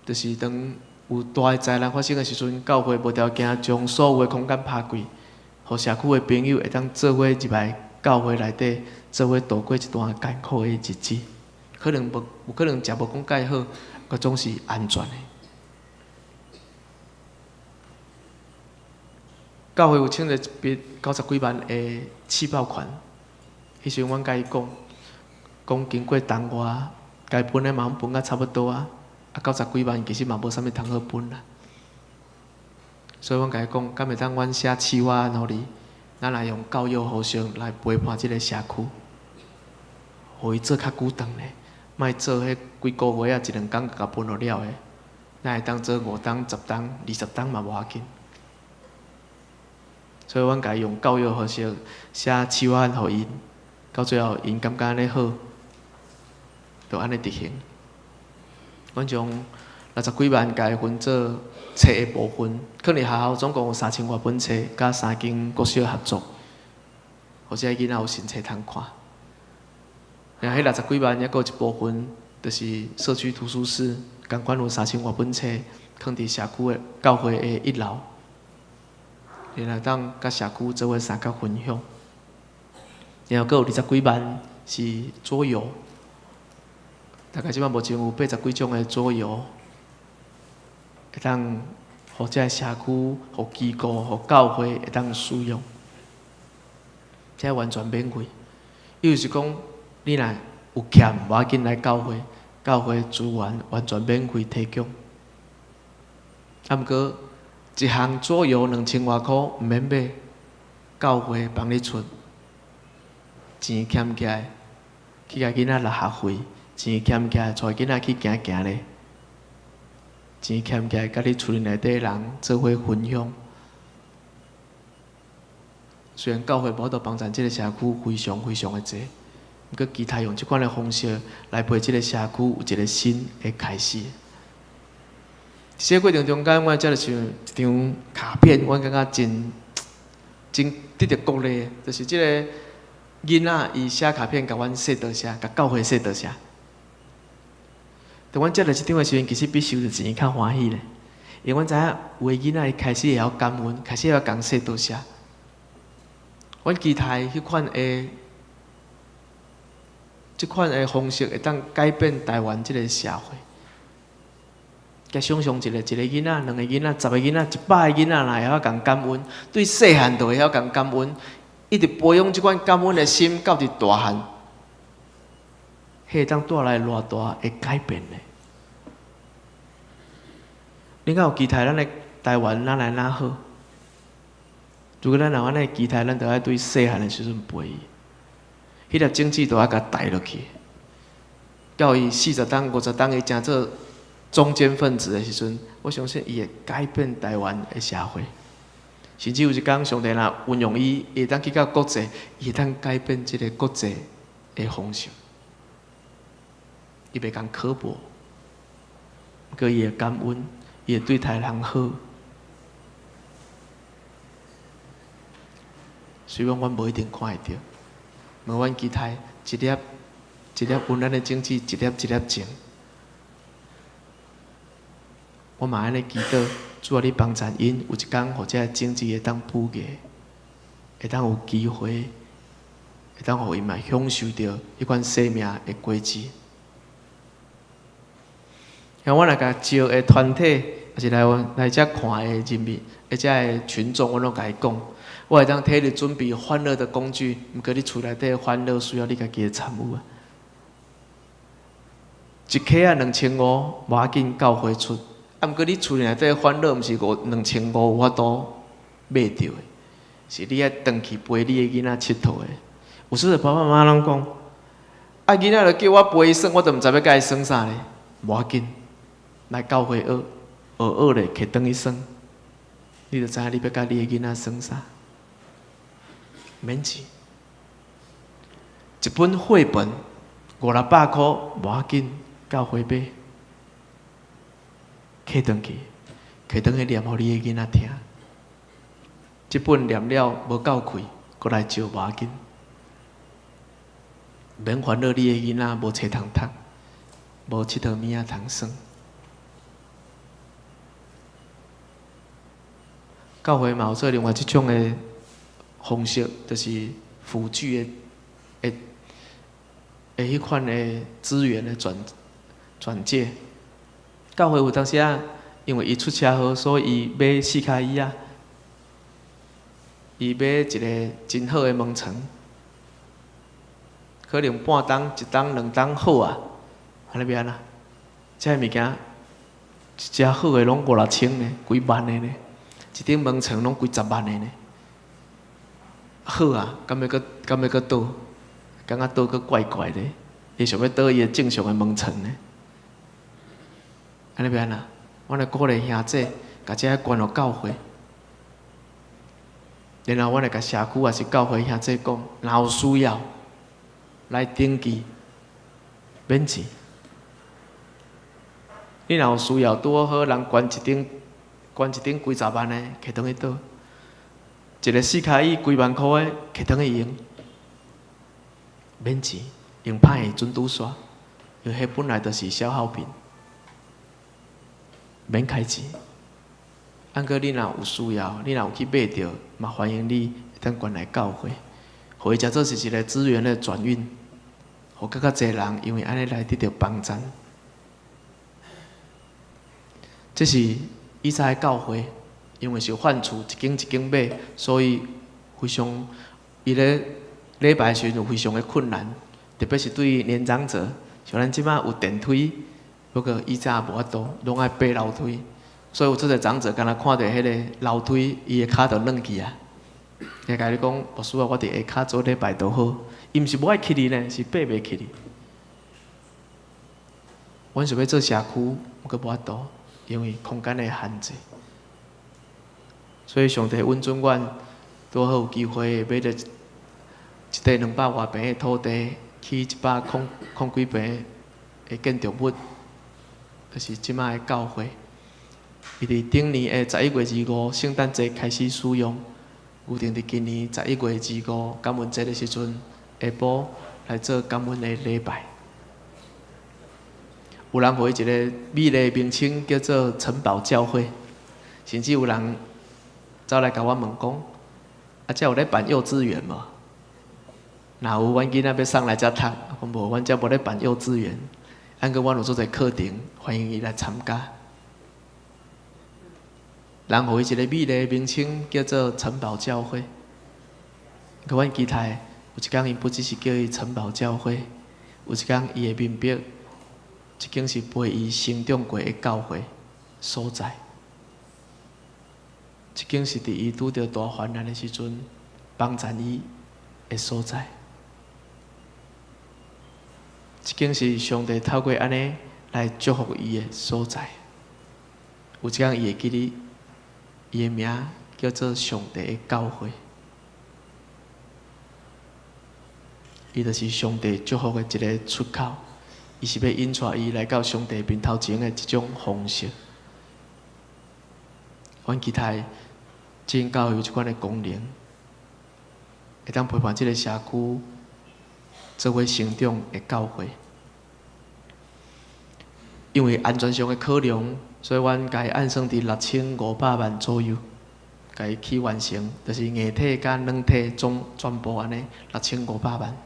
就是當有大的災難發生的時陣，教會無條件將所有的空間拍開，予社區的朋友會當做伙入來教會內底，做伙度過一段艱苦的日子。可能無，有可能食無講蓋好，閣總是安全的。教會有請了一筆90幾萬的試爆款，彼時陣阮共伊講，講經過冬外，該分的嘛分甲差不多啊，啊90幾萬其實嘛無啥物通好分啦。所以阮共伊講，敢會當阮寫企劃案予你，咱來用教育方式來陪伴這个社區，予伊做較久長咧，莫做彼幾個月啊，一兩工共分予了的，咱會當做五冬、十冬、20冬嘛無要緊。所以阮共伊用教育方式寫企劃案予𪜶，到最後𪜶感覺按呢好，就按呢執行。阮將60幾萬共伊分做冊的部分，囥佇學校總共有3000外本冊，佮三間國小合作，予這个囡仔有新冊通看。然後彼60幾萬猶閣有一部分，就是社區圖書室，仝款有3000外本冊，囥佇社區的教會的一樓。然後當佮社區做伙相佮分享，然後閣有20幾萬是桌遊，大概這擺目前有80幾種的桌遊，會當予這个社區、予機構、予教會會當使用，這完全免費。意思是講，你若有欠，無要緊來教會，教會資源完全免費提供。啊，毋過一項桌遊2000外箍毋免買，教會幫你出，錢儉起來去共囡仔納學費，錢儉起來帶囡仔去行行咧，錢儉起來佮你厝內底人做伙分享。雖然教會無法度幫贊這个社區非常非常的濟，毋過期待用這款的方式來陪這个社區有一个新的開始。這個過程中間，我才想一張卡片，我感覺真真得著鼓勵，就是這个囡仔伊寫卡片，共阮說多謝，共教會說多謝。當阮接著這張的時陣，其實比收著錢較歡喜咧，因為阮知影有的囡仔伊開始會曉感恩，開始會曉共說多謝。阮期待彼款的這款的方式會當改變台灣這个社會。共想象一下，一个囡仔、兩个囡仔、十个囡仔、100个囡仔，若會曉共感恩，對細漢就會曉共感恩，一直培養這款感恩的心，到佇大漢，彼會當帶來偌大的改變呢？你敢有期待咱的台灣哪來哪好。如果咱若有按呢期待，咱就愛對細漢的時陣陪伊，彼粒種子就愛共帶落去。到伊40冬、50冬，伊成做中堅分子的時陣，我相信伊會改變台灣的社會。甚至有一工，上帝若運用伊，伊會當去到國際，伊會當改變這个國際的方向。伊袂共刻薄，毋過伊會感恩，伊會對待人好。雖然阮無一定看會著，無阮期待一粒一粒溫咱的種子，一粒一粒種。我嘛按呢祈禱，主啊，你幫贊𪜶有一工，予這个種子會當孵芽，會當有機會，會當予𪜶嘛享受著彼款生命的果子。像我若共招的團體，抑是來來遮看的人民，或者的群眾，我攏共伊講，我會當替你準備歡樂的工具，毋過你厝內底歡樂需要你家己的參與啊。一克仔2500，無要緊，教會出。啊，毋過你厝內底歡樂，毋是五兩千五有法度買著的，是你愛轉去陪你的囡仔𨑨迌的。有時爸爸媽媽攏講，啊，囡仔就叫我陪伊耍，我都毋知欲共伊耍啥咧。無要緊，來教會學，學學咧，揢轉去耍，你就知影你欲佮你的囡仔耍啥。免錢，一本繪本五六百箍，無要緊，教會買，揢轉去，揢轉去念予你的囡仔聽。這本念了無夠氣，閣來借無要緊。免煩惱你的囡仔無冊通讀，無𨑨迌物仔通耍。教會嘛有做另外一種的方式，就是輔具的的的彼款的資源的轉轉介。教會有當時啊，因為伊出車禍，所以伊買四跤椅仔，伊買一个真好的門床，可能半冬、一冬、兩冬好啊，按呢欲按怎？這个物件一隻好的攏五六千呢，幾萬的呢，一頂門床攏幾十萬的呢。好啊，敢欲閣敢欲閣倒？感覺倒閣怪怪的，伊想欲倒伊的正常的門床呢。按呢欲按怎？阮來鼓勵兄弟，共這个捐予教會，然後阮會共社區抑是教會兄弟講，若有需要來登記，免錢。你若有需要，拄好人捐一頂，捐一頂幾十萬的，摕轉去倒。一个四跤椅幾萬箍的，摕轉去用，免錢，用歹的準拄煞，因為彼本來就是消耗品，免開錢。毋過你若有需要，你若有去買著，嘛歡迎你會當捐來教會，予伊誠做是一个資源的轉運，予閣較濟人因為按呢來得著幫贊。這是以前的教會，因為是換厝一間一間買，所以非常伊咧禮拜時陣有非常的困難，特別是對年長者，像咱這擺有電梯，不過以前無法度，攏愛爬樓梯，所以有足濟長者，敢若看著彼个樓梯，伊的跤就軟去啊。伊共你講，牧師啊，我佇下跤做禮拜就好。伊毋是無愛起來呢，是爬袂起來。阮想欲做社區，毋過無法度，因為空間的限制。所以上帝允准阮拄好有機會買著一塊200外坪的土地，起一百空空幾坪的建築物，就是這擺的教會。伊佇頂年的11月25聖誕節開始使用，預定佇今年11月25感恩節的時陣，下晡來做感恩的禮拜。有人予伊一个美麗的名稱叫做城堡教會，甚至有人走來共我問講：啊，遮有咧辦幼稚園無？若有，阮囡仔欲送來遮讀。我講無，阮遮無咧辦幼稚園。毋過阮有做一个課程，歡迎伊來參加。人予伊一個美麗的名稱叫做城堡教會。可阮期待有一工，伊不只是叫伊城堡教會，有一工伊會明白，這間是陪伊成長過的教會所在。這間是佇伊拄著大患難的時陣，幫贊伊的所在。這間是上帝透過按呢來祝福伊的所在。有一工伊會記得，伊的名叫做上帝的教會。伊就是上帝祝福的一个出口，伊是欲引帶伊來到上帝面頭前的一種方式。阮期待這間教會有這款的功能，會當陪伴這个社區做伙成長的教會。因為安全上的考量，所以阮共伊按算佇6500萬左右，共伊起完成，就是硬體佮軟體總全部按呢六千五百萬。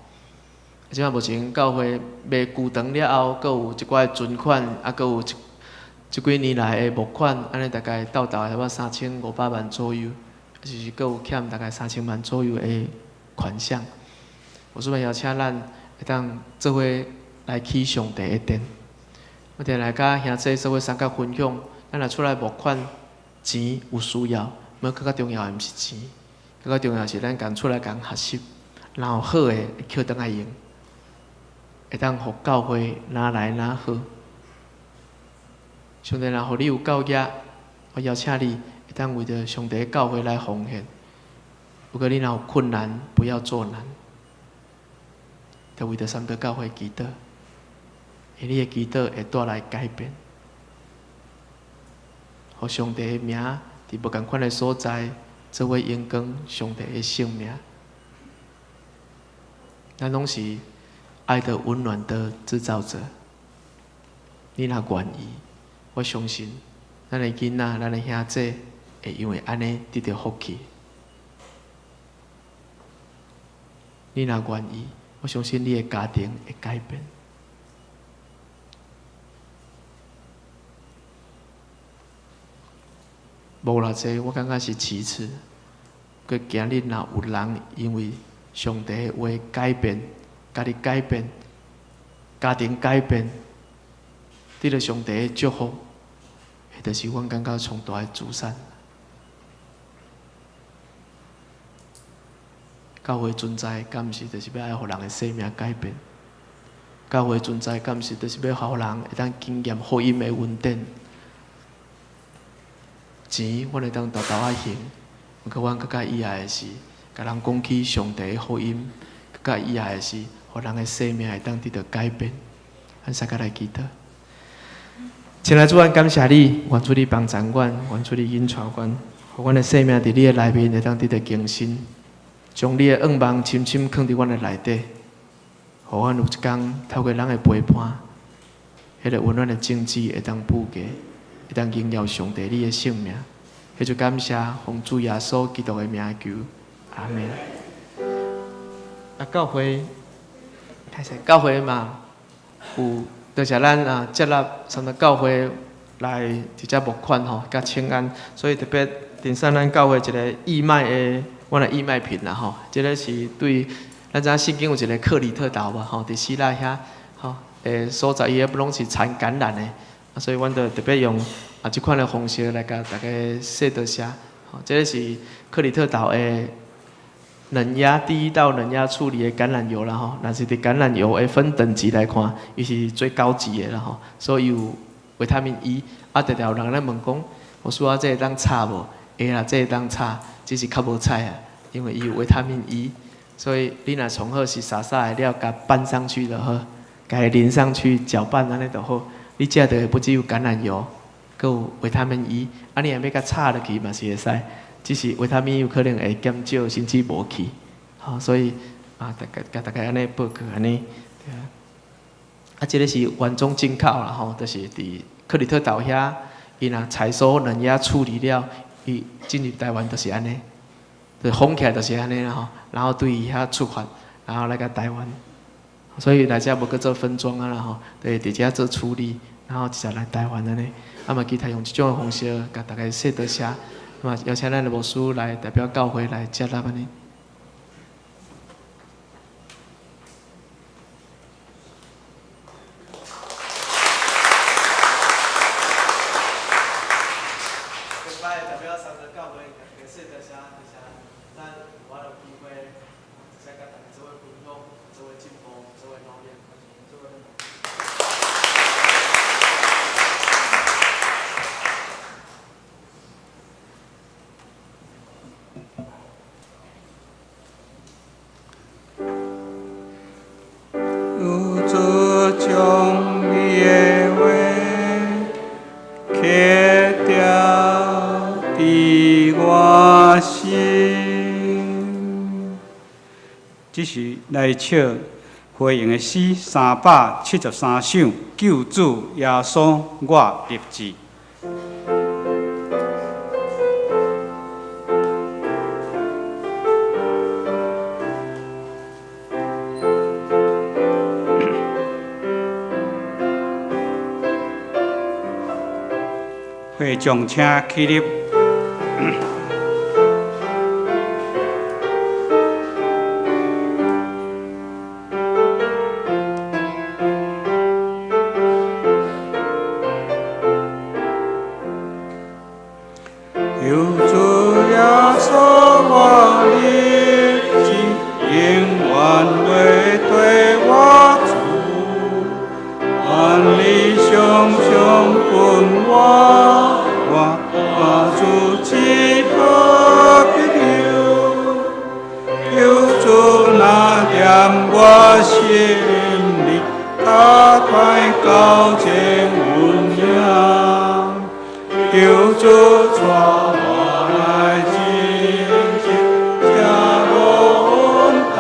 這擺目前教會賣舊堂了後，閣有一寡存款，啊，閣有這這幾年來的募款，按呢大概鬥鬥差不多3500萬左右，就是閣有欠大概3000萬左右的款項。我順便邀請咱會當做伙來起上帝的殿。我定來佮兄弟做伙相佮分享，咱若出來募款，錢有需要，毋過閣較重要的毋是錢，閣較重要是咱共出來共學習，然後好的會抾轉來用。會當予教會若來若好。上帝若予你有夠額，我邀請你會當為著上帝的教會來奉獻。如果你若有困難，不要作難，就為著三德教會祈禱，因為你的祈禱會帶來改變，予上帝的名佇無仝款的所在，做伙榮光上帝的聖名。咱攏是愛的溫暖的製造者。你若願意，我相信咱的囡仔、咱的兄弟會因為按呢得著福氣。你若願意，我相信你的家庭會改變。無偌濟，我感覺是其次。閣今日若有人因為上帝的話改變，家己改變，家庭改變，得著上帝的祝福，彼就是阮感覺上大的資產。教會存在，敢毋是就是欲愛予人的生命改變？教會存在，敢毋是就是欲予人會當經驗福音的恩典？錢，阮會當沓沓仔還，毋過阮閣較意愛的是，共人講起上帝的福音，閣較意愛的是，予人的生命會當得著改變。咱三個來祈禱。親愛的主，阮感謝你，願主你幫助阮，願主你引帶阮，予阮的生命佇你的內面會當得著更新，將你的願望深深囥佇阮的內底，予阮有一工透過人的陪伴，彼个溫暖的種子會當布下，會當榮耀上帝你的聖名。彼就感謝奉主耶穌基督的名求，阿們。啊，教會，歹勢，教會嘛有，多謝咱啊接納三德教會來直接募款吼，佮請安，所以特別頂上咱教會一个義賣的，阮的義賣品啦吼，這个是對咱知影聖經有一个克里特島無吼，佇希臘遐吼，所在伊彼攏是產橄欖的，啊，所以阮就特別用啊這款的方式來共大家說多謝，吼，這个是克里特島的冷壓第一道冷壓處理的橄欖油啦吼，若是佇橄欖油的分等級來看，伊是最高級的啦吼，所以有維他命 E。啊，常常有人咧問講，牧師啊，這會當炒無？會啦，這會當炒，只是較無彩啊，因為伊有維他命 E，所以你若上好是灑灑的了，共拌上去就好，共伊淋上去攪拌按呢就好。你食著不只有橄欖油，閣有維他命 E，啊，你若欲共炒落去嘛是會使。只是維他命 E 有可能會減少，甚至無去，吼，所以啊，大概共大家按呢報告按呢，對啊。啊，這个是原裝進口啦，吼，就是佇克里特島遐，伊若採收冷壓處理了，伊進入台灣就是按呢，就封起來就是按呢啦吼，然後對伊遐出發，然後來到台灣，所以來遮無閣做分裝啊啦吼，就是佇遮做處理，然後直接來台灣按呢，啊嘛，期待用這種方式共大家說多謝。嘛，邀請咱的牧師來代表教會來接納按呢。
這時來唱回應的詩373首，救主耶穌我立志。會眾請起立。求主耶穌我立志，永遠袂綴我主，願你常常伴我，我我主這好朋友。求主若踮我心裡，跤快到這溫馨。求主帶我來前進，這路阮同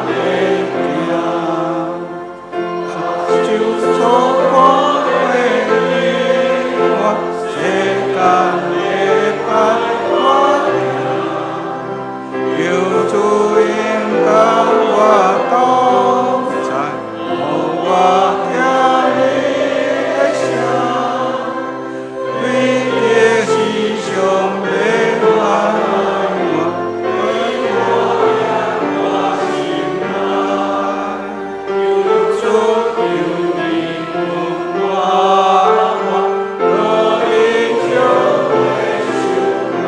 來行。就做我的我，世間的歹我聽。求主應甲我同在，予我聽你的聲。為著時常要愛我，為我我心內。求主求你阮我，我可以笑的受難。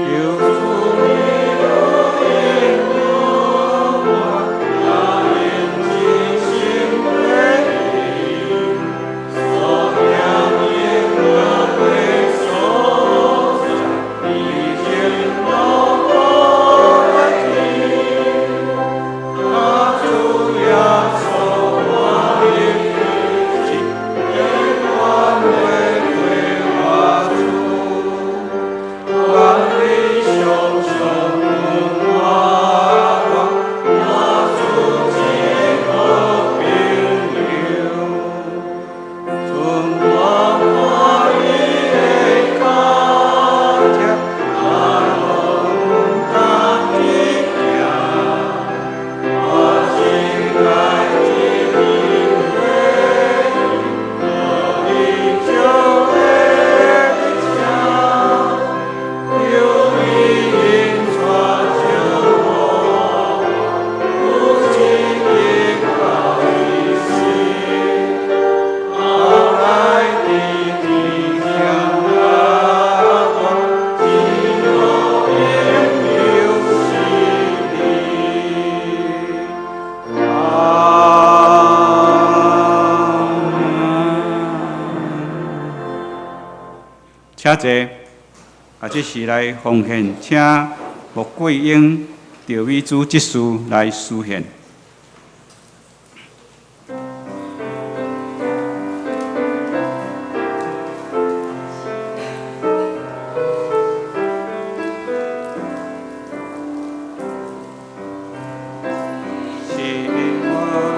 求主你應允我，答應真心的意，所行永樂的所在，以前路無去。啊，主耶穌我立志，永遠袂綴我主。願你常常伴我，我我主這好朋友。准我看你的腳跡，來阮家己行。我真愛這恩惠，予你笑的請，求你引帶着我，有一日到彼時，後來佇天上我，這好朋友是你。阿們。請坐。啊，這時來奉獻，請穆桂英、趙美珠執事來司獻。是阮的。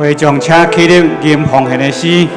會眾請起立吟奉獻的詩。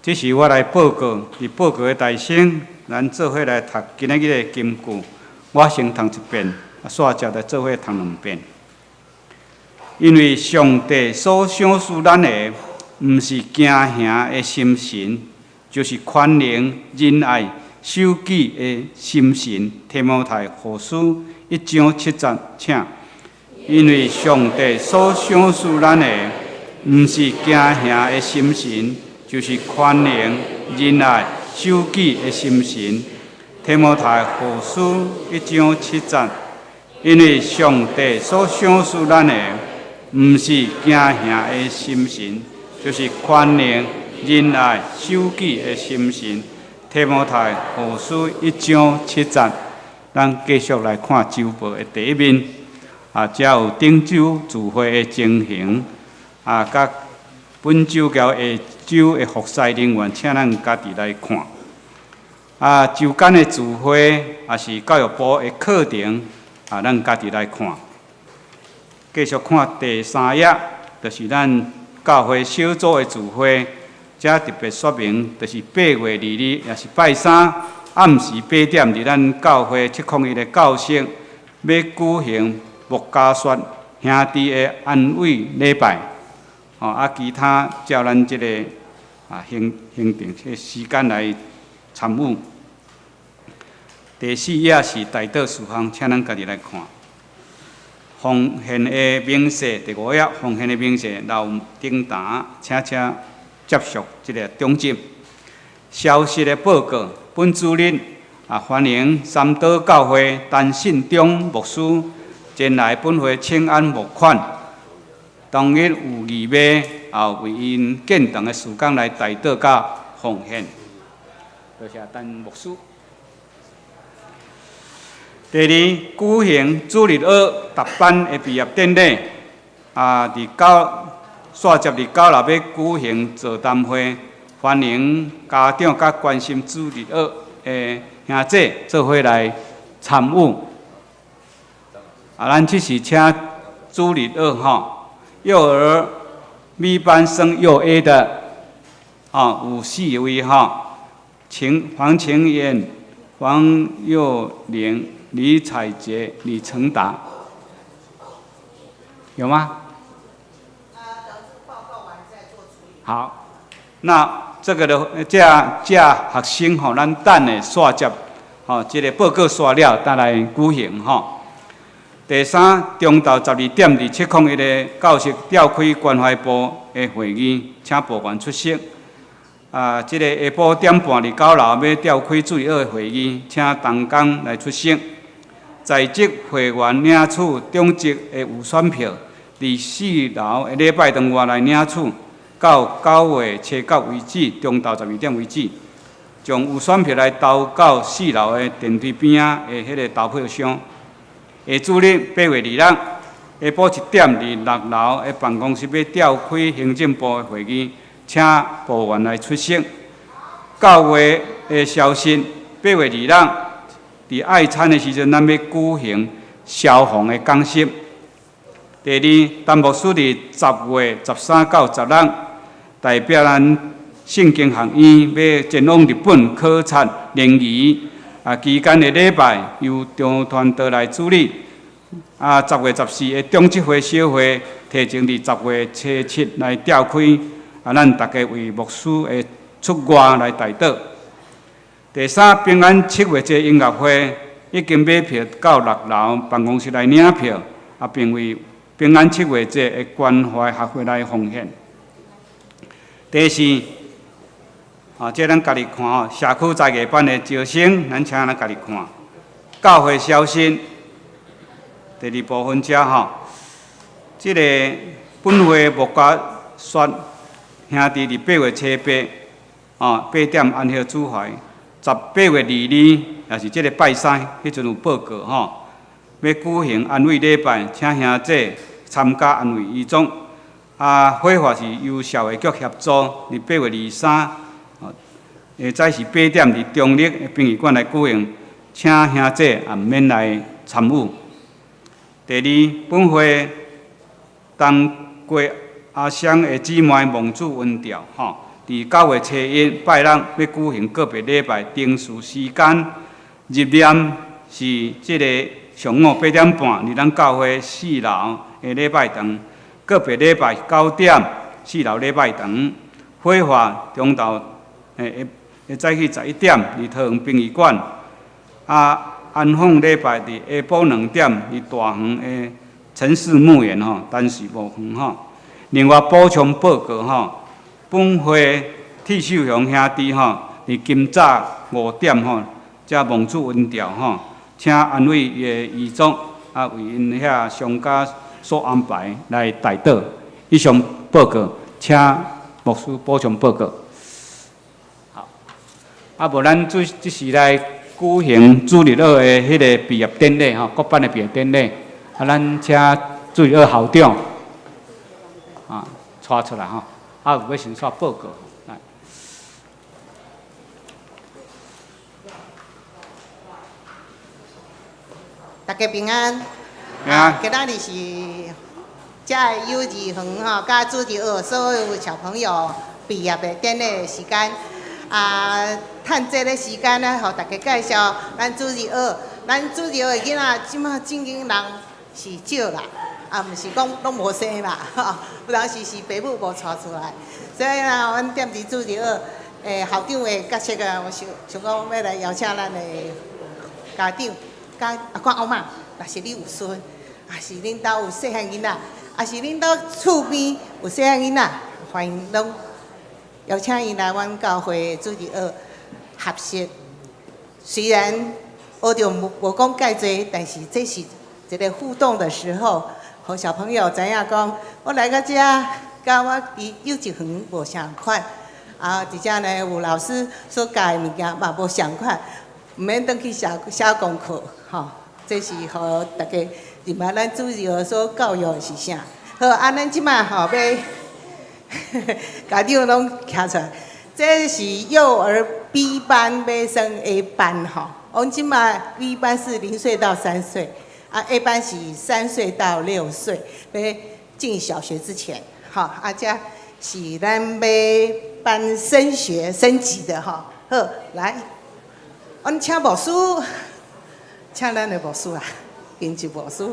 這是我來報告，佇報告的大聲，咱做伙來讀今仔日的金句。我先讀一遍，啊，煞接來做伙讀兩遍。因為上帝所賞賜咱的，毋是驚嚇的心神，就是寬容、仁愛、守己的心神。提摩太後書一章七節，請。因為上帝所賞賜咱的，毋是驚嚇的心神，就是寬容、仁愛、守己的心神。提摩太後書一章七節，因為上帝所賞賜咱的，毋是驚嚇的心神，就是寬容、仁愛、守己的心神。提摩太後書一章七節，咱繼續來看週報的第一面，啊，遮有頂週聚會的情形，啊，佮本週佮下週的服侍人員，請咱家己來看。啊，週間的聚會，也是教育部的課程，啊，咱家己來看。繼續看第三頁，就是咱教會小組的聚會，遮特別說明，就是8月22日，也是拜三暗時8點，佇咱教會701的教室，欲舉行牧家說兄弟的安慰禮拜。吼，啊，其他照咱這個啊行行程這個時間來參與。第四頁是代禱事項，請咱家己來看。奉獻的明細，第五頁奉獻的明細留頂單，請請接受這個獎金。消息的報告，本主日啊，歡迎三島教會陳信忠牧師前來本會請安募款。當日有義賣，也有為𪜶建堂的事工來代禱佮奉獻。多謝陳牧師。第二，舉行主日學踏班的畢業典禮，啊，佇九煞接佇九樓欲舉行座談會，歡迎家長佮關心主日學的兄姊做伙來參與。啊，咱這是請主日學吼，幼兒 B 班升幼 A 的，啊，有四位吼，秦黃晴妍、黃幼玲、李彩杰、李成達，有嗎？好，那這個的這這學生吼，咱等下煞接吼，這個報告煞了，再來舉行吼。第三，中晝12點佇701的教室召開關懷部的會議，請部員出席。啊，這個下晡點半佇九樓欲召開主日學的會議，請同工來出席。在職會員領取長職的預選票，佇四樓的禮拜堂外來領取，到9月7為止，中晝12點為止，將預選票來投到四樓的電梯邊仔的彼個投票箱。下主日8月26，下晡1點佇六樓的辦公室欲召開行政部的會議，請部員來出席。教會的消息，8月26，佇愛餐的時陣，咱欲舉行消防的講習。第二，陳牧師佇10月13到16，代表咱聖經學院欲前往日本考察聯誼。啊，期間的禮拜由張傳道來主禮。啊，10月14的長執會小會提前佇10月7來召開。啊，咱逐家為牧師的出外來代禱。第第三，平安七月节音乐会已经买票到六楼办公室来领票，啊，并为平安七月节的关怀学会来奉献。第四，啊，这咱家己看吼，社区才艺班的招生，咱请咱家己看。教会消息，第二部分遮吼，这个本会牧家雪兄弟伫8月初8，啊，8点安息主怀。18月22，也是这个拜三，彼阵有报告吼，欲举行安慰礼拜，请兄弟参加安慰遗嘱。啊，火化是由社会局协助，伫8月23，下早是8点伫中坜的殡仪馆来举行，请兄弟也毋免来参与。第二，本会东郭阿香的姊妹望主恩召吼。伫9月初1拜六欲举行告别礼拜，定时时间入殓是这个上午8点半，伫咱教会四楼的礼拜堂。告别礼拜9点，四楼礼拜堂。火化中昼，会早起11点，伫桃园殡仪馆。啊，安放礼拜伫下晡2点，伫大园的陈氏墓园吼，陈氏墓园吼。另外补充报告吼。本会铁秀雄兄弟吼，伫今早5点吼，才望主恩召吼，请安慰伊的遗族，啊，为𪜶遐商家所安排来代祷。以上报告，请牧师补充报告。好，啊，无咱这这时来举行主日学的彼个毕业典礼吼，各班的毕业典礼。啊，咱请主日学校长啊，带出来吼。啊，有欲先煞报告，来。
大家平安。
平安。
今仔日是遮的幼儿园吼，佮主日学所有小朋友毕业的典礼的时间。啊，趁这个时间呢，予大家介绍咱主日学。咱主日学的囡仔，这马正经人是少啦。啊，毋是讲拢无生啦，吼，有当时是爸母无带出来，所以啊，阮踮伫主日学，校长的角色啊，我想想讲欲来邀请咱的家长，佮阿公阿嬷，若是你有孙，抑是恁兜有细汉囡仔，抑是恁兜厝边有细汉囡仔，欢迎拢邀请𪜶来阮教会主日学学习。虽然学著无讲介济，但是这是一个互动的时候。予小朋友知影讲，我来到遮，佮我伫幼稚园无相仝，啊，而且呢，有老师所教的物件嘛无相仝，毋免转去写写功课，吼，这是予大家认捌咱主日学所教育的是啥。好，啊，咱这马吼欲家长拢徛出来，这是幼儿 B 班欲升 A 班吼，阮这马 B 班是0岁到3岁。啊，A 班是3岁到6岁，欲进小学之前，吼，啊，这是咱欲班升学升级的吼。好，来，阮请牧师，请咱的牧师啊，金石牧师。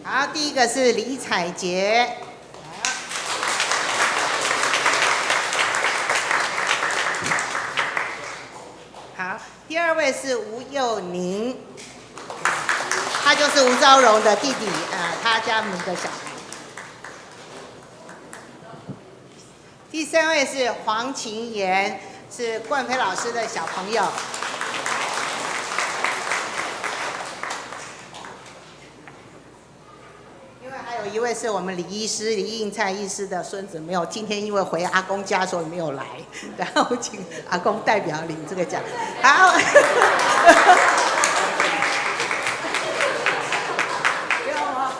好，第一个是李彩杰。好，第二位是吴佑宁，他就是吴昭荣的弟弟啊，他家五个小孩。第三位是黄琴妍，是冠飞老师的小朋友。另外还有一位是我们李医师李应灿医师的孙子，没有，今天因为回阿公家，所以没有来，然后请阿公代表领这个奖。好，不用了，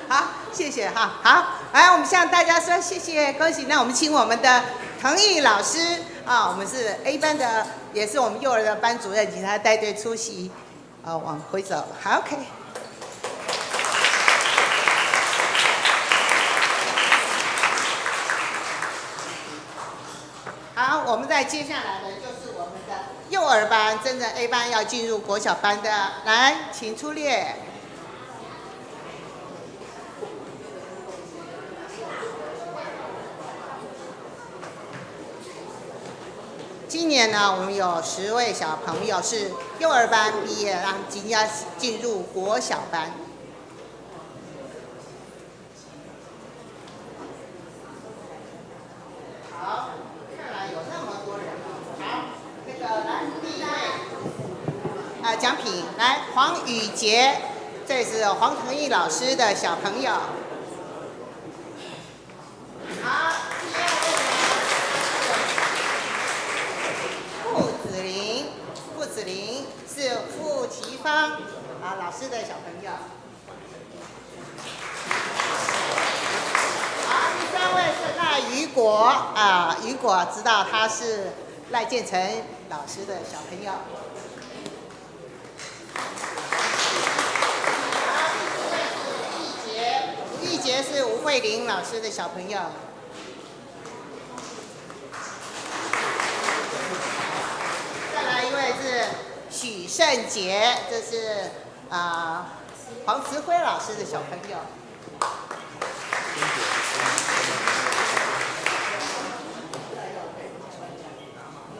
好，谢谢哈。好，来，我们向大家说谢谢，恭喜。那我们请我们的滕毅老师啊，我们是 A 班的，也是我们幼儿的班主任，请他带队出席。啊，往回走，好，OK。好，我们再接下来的就是我们的的幼兒班，真正 A 班要進入國小班的，來，請出列。今年呢，我們有10位小朋友是幼兒班畢業，然後即將進入國小班。好，看來有那麼多人。好，那個來第一位，啊，獎品來黃宇傑，這是黃騰義老師的小朋友。好，第二位呢，傅子林，傅子林是傅其芳啊老師的小朋友。好，第三位是賴雨果啊，雨果知道他是賴建成老師的小朋友。好，第四位是吳玉杰，吳玉杰是吳慧玲老師的小朋友。再來一位是許勝傑，這是啊黃慈輝老師的小朋友。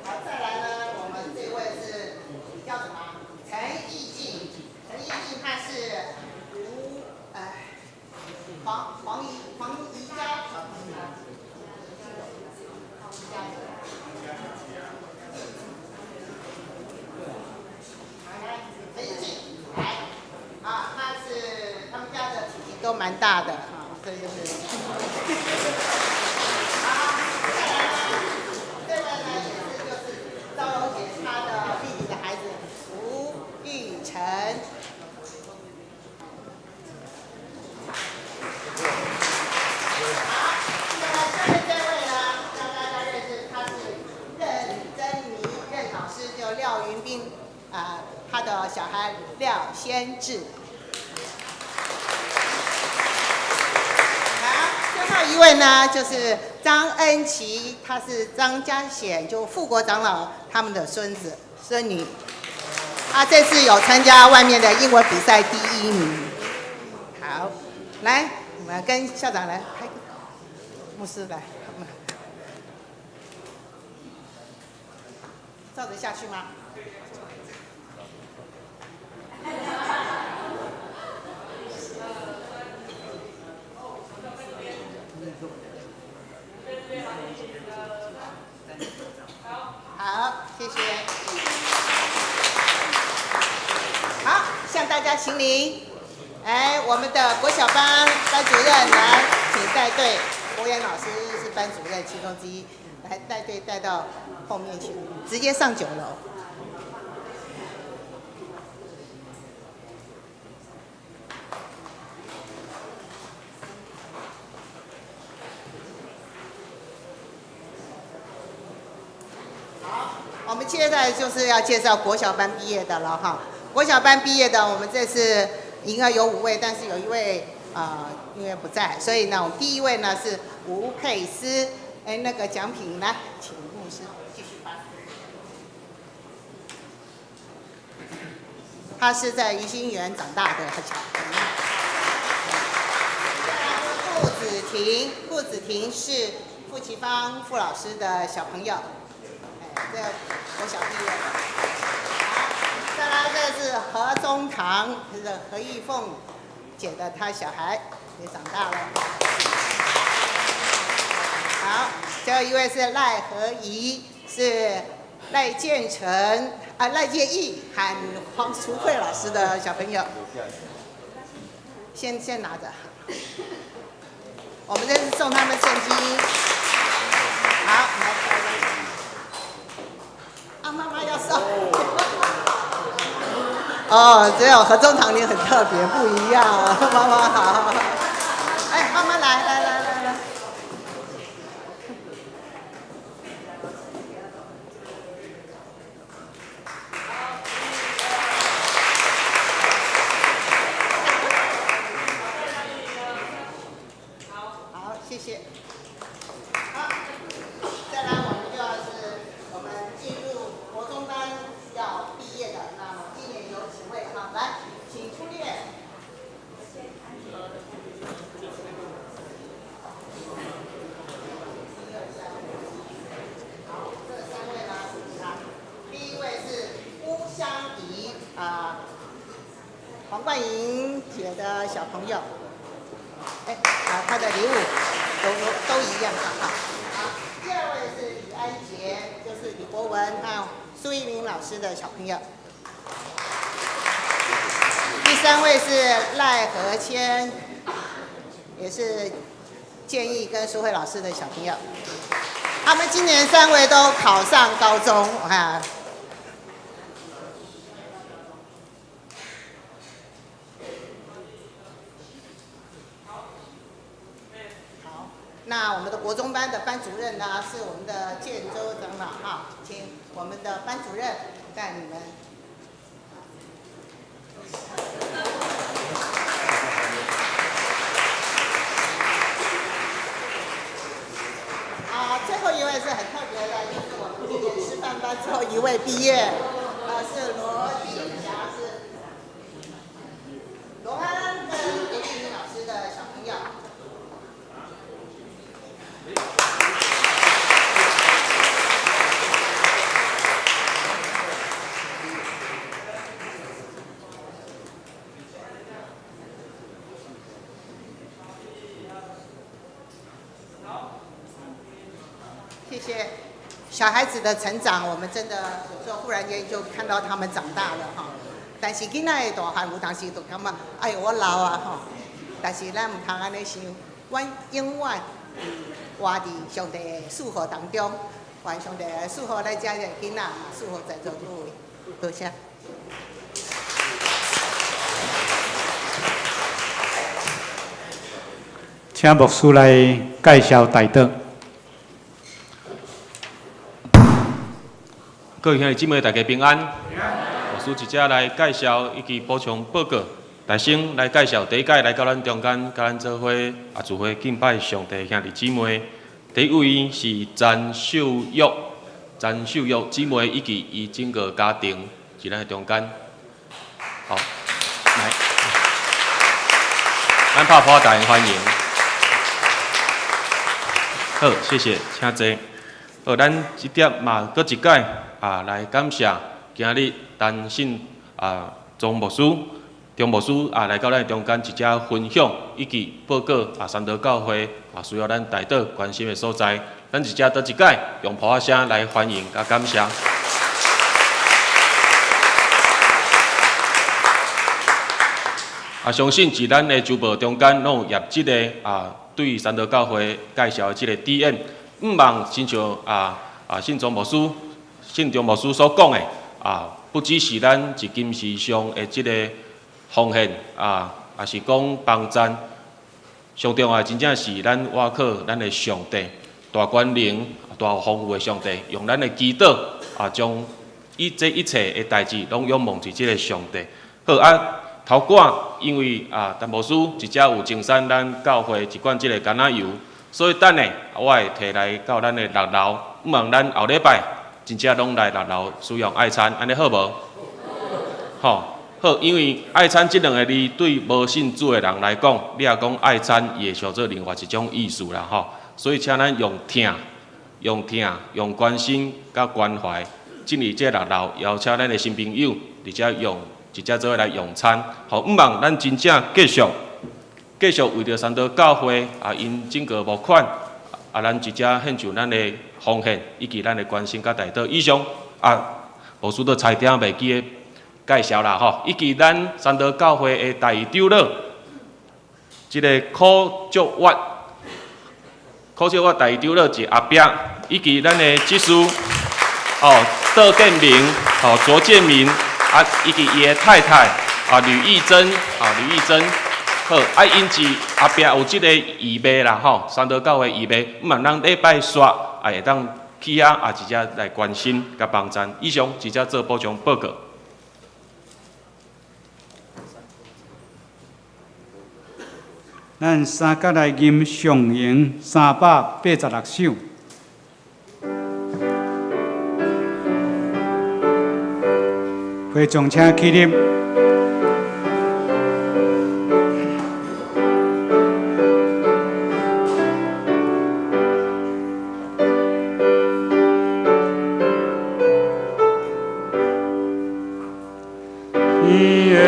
好，再來呢，我們這位是叫什麼？陳義進，陳義進他是吳黃黃宜黃宜家小朋友。來，陳義進，來，啊，他是他們家的體型都蠻大的，哈，這就是。好，再來呢，這位呢也是就是趙榮姐她的弟弟的孩子吳玉成。好，那麼下面這位呢，讓大家認識，他是任珍妮任老師，就廖雲斌啊，他的小孩廖先志。好，最後一位呢，就是張恩琪，他是張家顯，就富國長老他們的孫子孫女。他這次有參加外面的英文比賽第一名。好，來，我們跟校長來拍個，牧師來，我們照着下去嗎？好，謝謝。好，向大家行禮。哎，我們的國小班班主任來，請帶隊。國言老師是班主任其中之一，來帶隊帶到後面去，直接上9樓。好，我們現在就是要介紹國小班畢業的了哈。國小班畢業的，我們這次應該有5位，但是有一位因為不在，所以呢，我們第一位呢是吳佩斯。哎，那個獎品來，請牧師繼續發。他是在怡心園長大的小朋友。傅子婷，傅子婷是傅其芳傅老師的小朋友。哎，這個國小畢業的。好，再來這是何中堂，這是何玉鳳姐的她小孩也長大了。好，最後一位是賴和怡，是賴建成啊賴建義和黃淑慧老師的小朋友。先拿着，我們這是送他們聖經。好，來。啊，媽媽要送。哦，只有何中堂你很特別，不一樣。媽媽好。哎，媽媽來來來來來。好，謝謝。好，再來我們就要是我們進入國中。黃冠瑩姐的小朋友。哎，啊，他的禮物都一樣，哈。好，第二位是李安杰，就是李博文和蘇一鳴老師的小朋友。第三位是賴和謙，也是建議跟蘇慧老師的小朋友。他們今年三位都考上高中，我看。好，那我們的國中班的班主任呢，是我們的建州長老哈，請我們的班主任帶你們。啊，最後一位是很特別的，就是我們今年師範班最後一位畢業，是羅金霞，是羅安跟林玉明老師的小朋友。謝謝。小孩子的成長，我們真的有時候忽然間就看到他們長大了哈。但是囡仔的大漢有當時就感覺，哎呦我老啊吼。但是咱毋通按呢想，阮永遠活佇上帝的祝福當中，願上帝祝福咱遮的囡仔，祝福在座諸位。多謝。
請牧師來介紹代禱。
各位兄弟姊妹，大家平安。牧師直接來介紹以及補充報告。大先來介紹第一屆來到咱中間，佮咱做伙啊，聚會敬拜上帝兄弟姊妹。第一位是詹秀玉，詹秀玉姊妹以及伊整個家庭佇咱的中間。好，來，咱拍破大歡迎。好，謝謝，請坐。好，咱這點嘛，閣一擺啊，來感謝今日陳信啊鍾牧師、鍾牧師啊來到咱中間一遮分享以及報告啊，三道教會啊需要咱代禱關心的所在，咱一遮閣一擺用噗仔聲來歡迎佮感謝。啊，相信佇咱的周報中間攏有頁這个啊，對三道教會介紹的這個 DM，毋望親像啊信宗牧師、信中牧師所講的啊，不只是咱一金時上的這個奉獻啊，也是講幫贊，上重要的真正是咱倚靠咱的上帝，大權能、大豐富的上帝，用咱的祈禱啊，將伊這一切的代誌攏仰望佇這个上帝。好啊。頭寡因為啊，陳牧師一遮有精選咱教會一罐這個橄欖油，所以等下我會提來到咱的六樓，毋望咱後禮拜真正攏來六樓使用愛餐，按呢好無？吼，好，因為愛餐這兩个字對無信主的人來講，你若講愛餐，伊會想做另外一種意思啦，吼。所以請咱用疼、用疼、用關心佮關懷，進入這六樓，邀請咱的新朋友，佇遮用。直接做伙來用餐，好，毋望咱真正繼續繼續為著三道教會啊，𪜶整個募款啊，咱直接獻上咱的奉獻以及咱的關心佮代禱。以上啊，牧師都差點袂記得介紹啦吼，以及咱三道教會的大長老，這个柯祝月、柯祝月大長老是阿伯，以及咱的執事哦，杜建明、哦，卓建明。啊，以及伊的太太啊，呂玉珍啊，呂玉珍，好，啊，𪜶是後壁有這个預備啦吼，三道教會預備，毋望咱禮拜煞啊會當去遐啊，直接來關心佮幫贊。以上直接做補充報告。
咱三甲來吟上詠386首。會眾請起立。伊的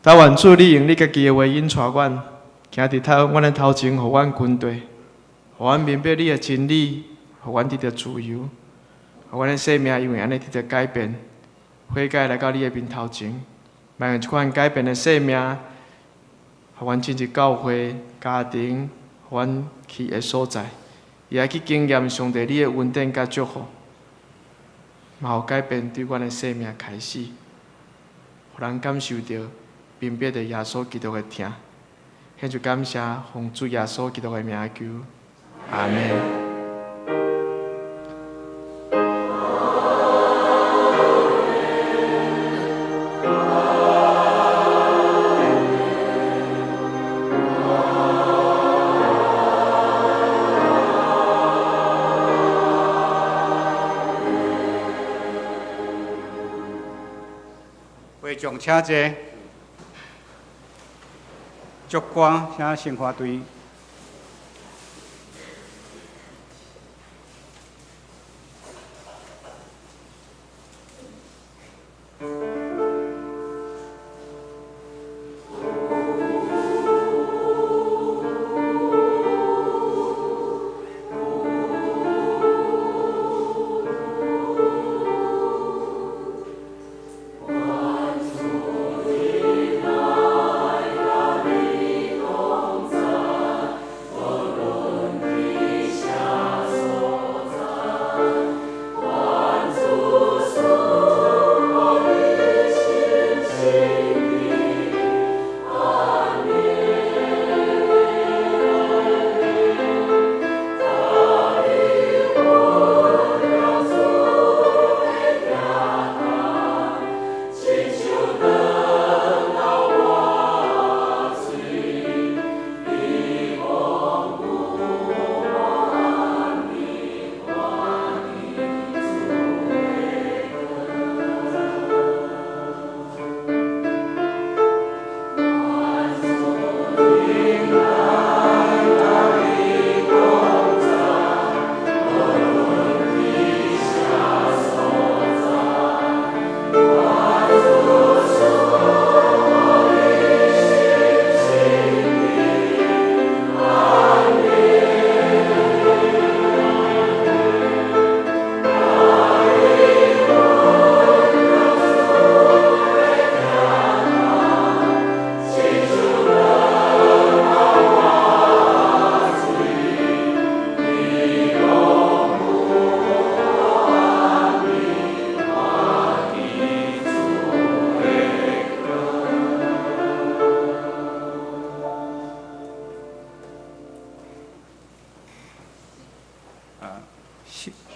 但願主你用你家己的話引帶阮，行佇頭阮的頭前，予阮跟綴，予阮明白你的真理，予阮得著自由，予阮的生命因為按呢得著改變，悔改來到你的面頭前，莫用這款改變的生命，予阮進入教會、家庭，予阮去的所在，會愛去經驗上帝你的恩典佮祝福，嘛予改變對阮的生命開始，予人感受著、明白著耶穌基督的疼。獻上感謝，奉主耶穌基督的名求，阿們。
會眾請坐。祝歌，請生活隊。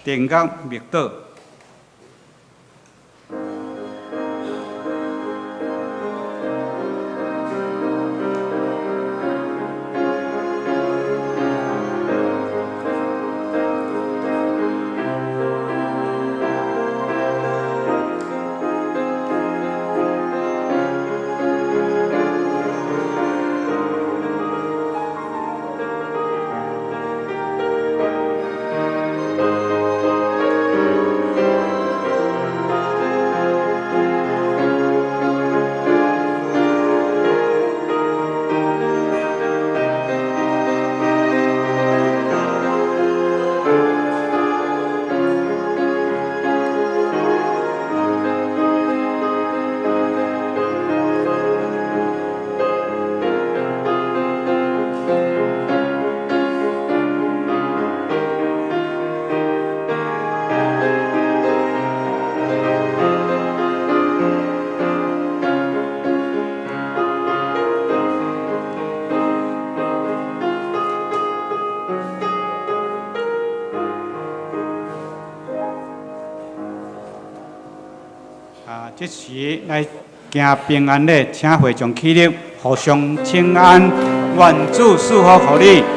定格默禱。啊，這時來行平安禮，請會眾起立，互相請安，願主賜福予你。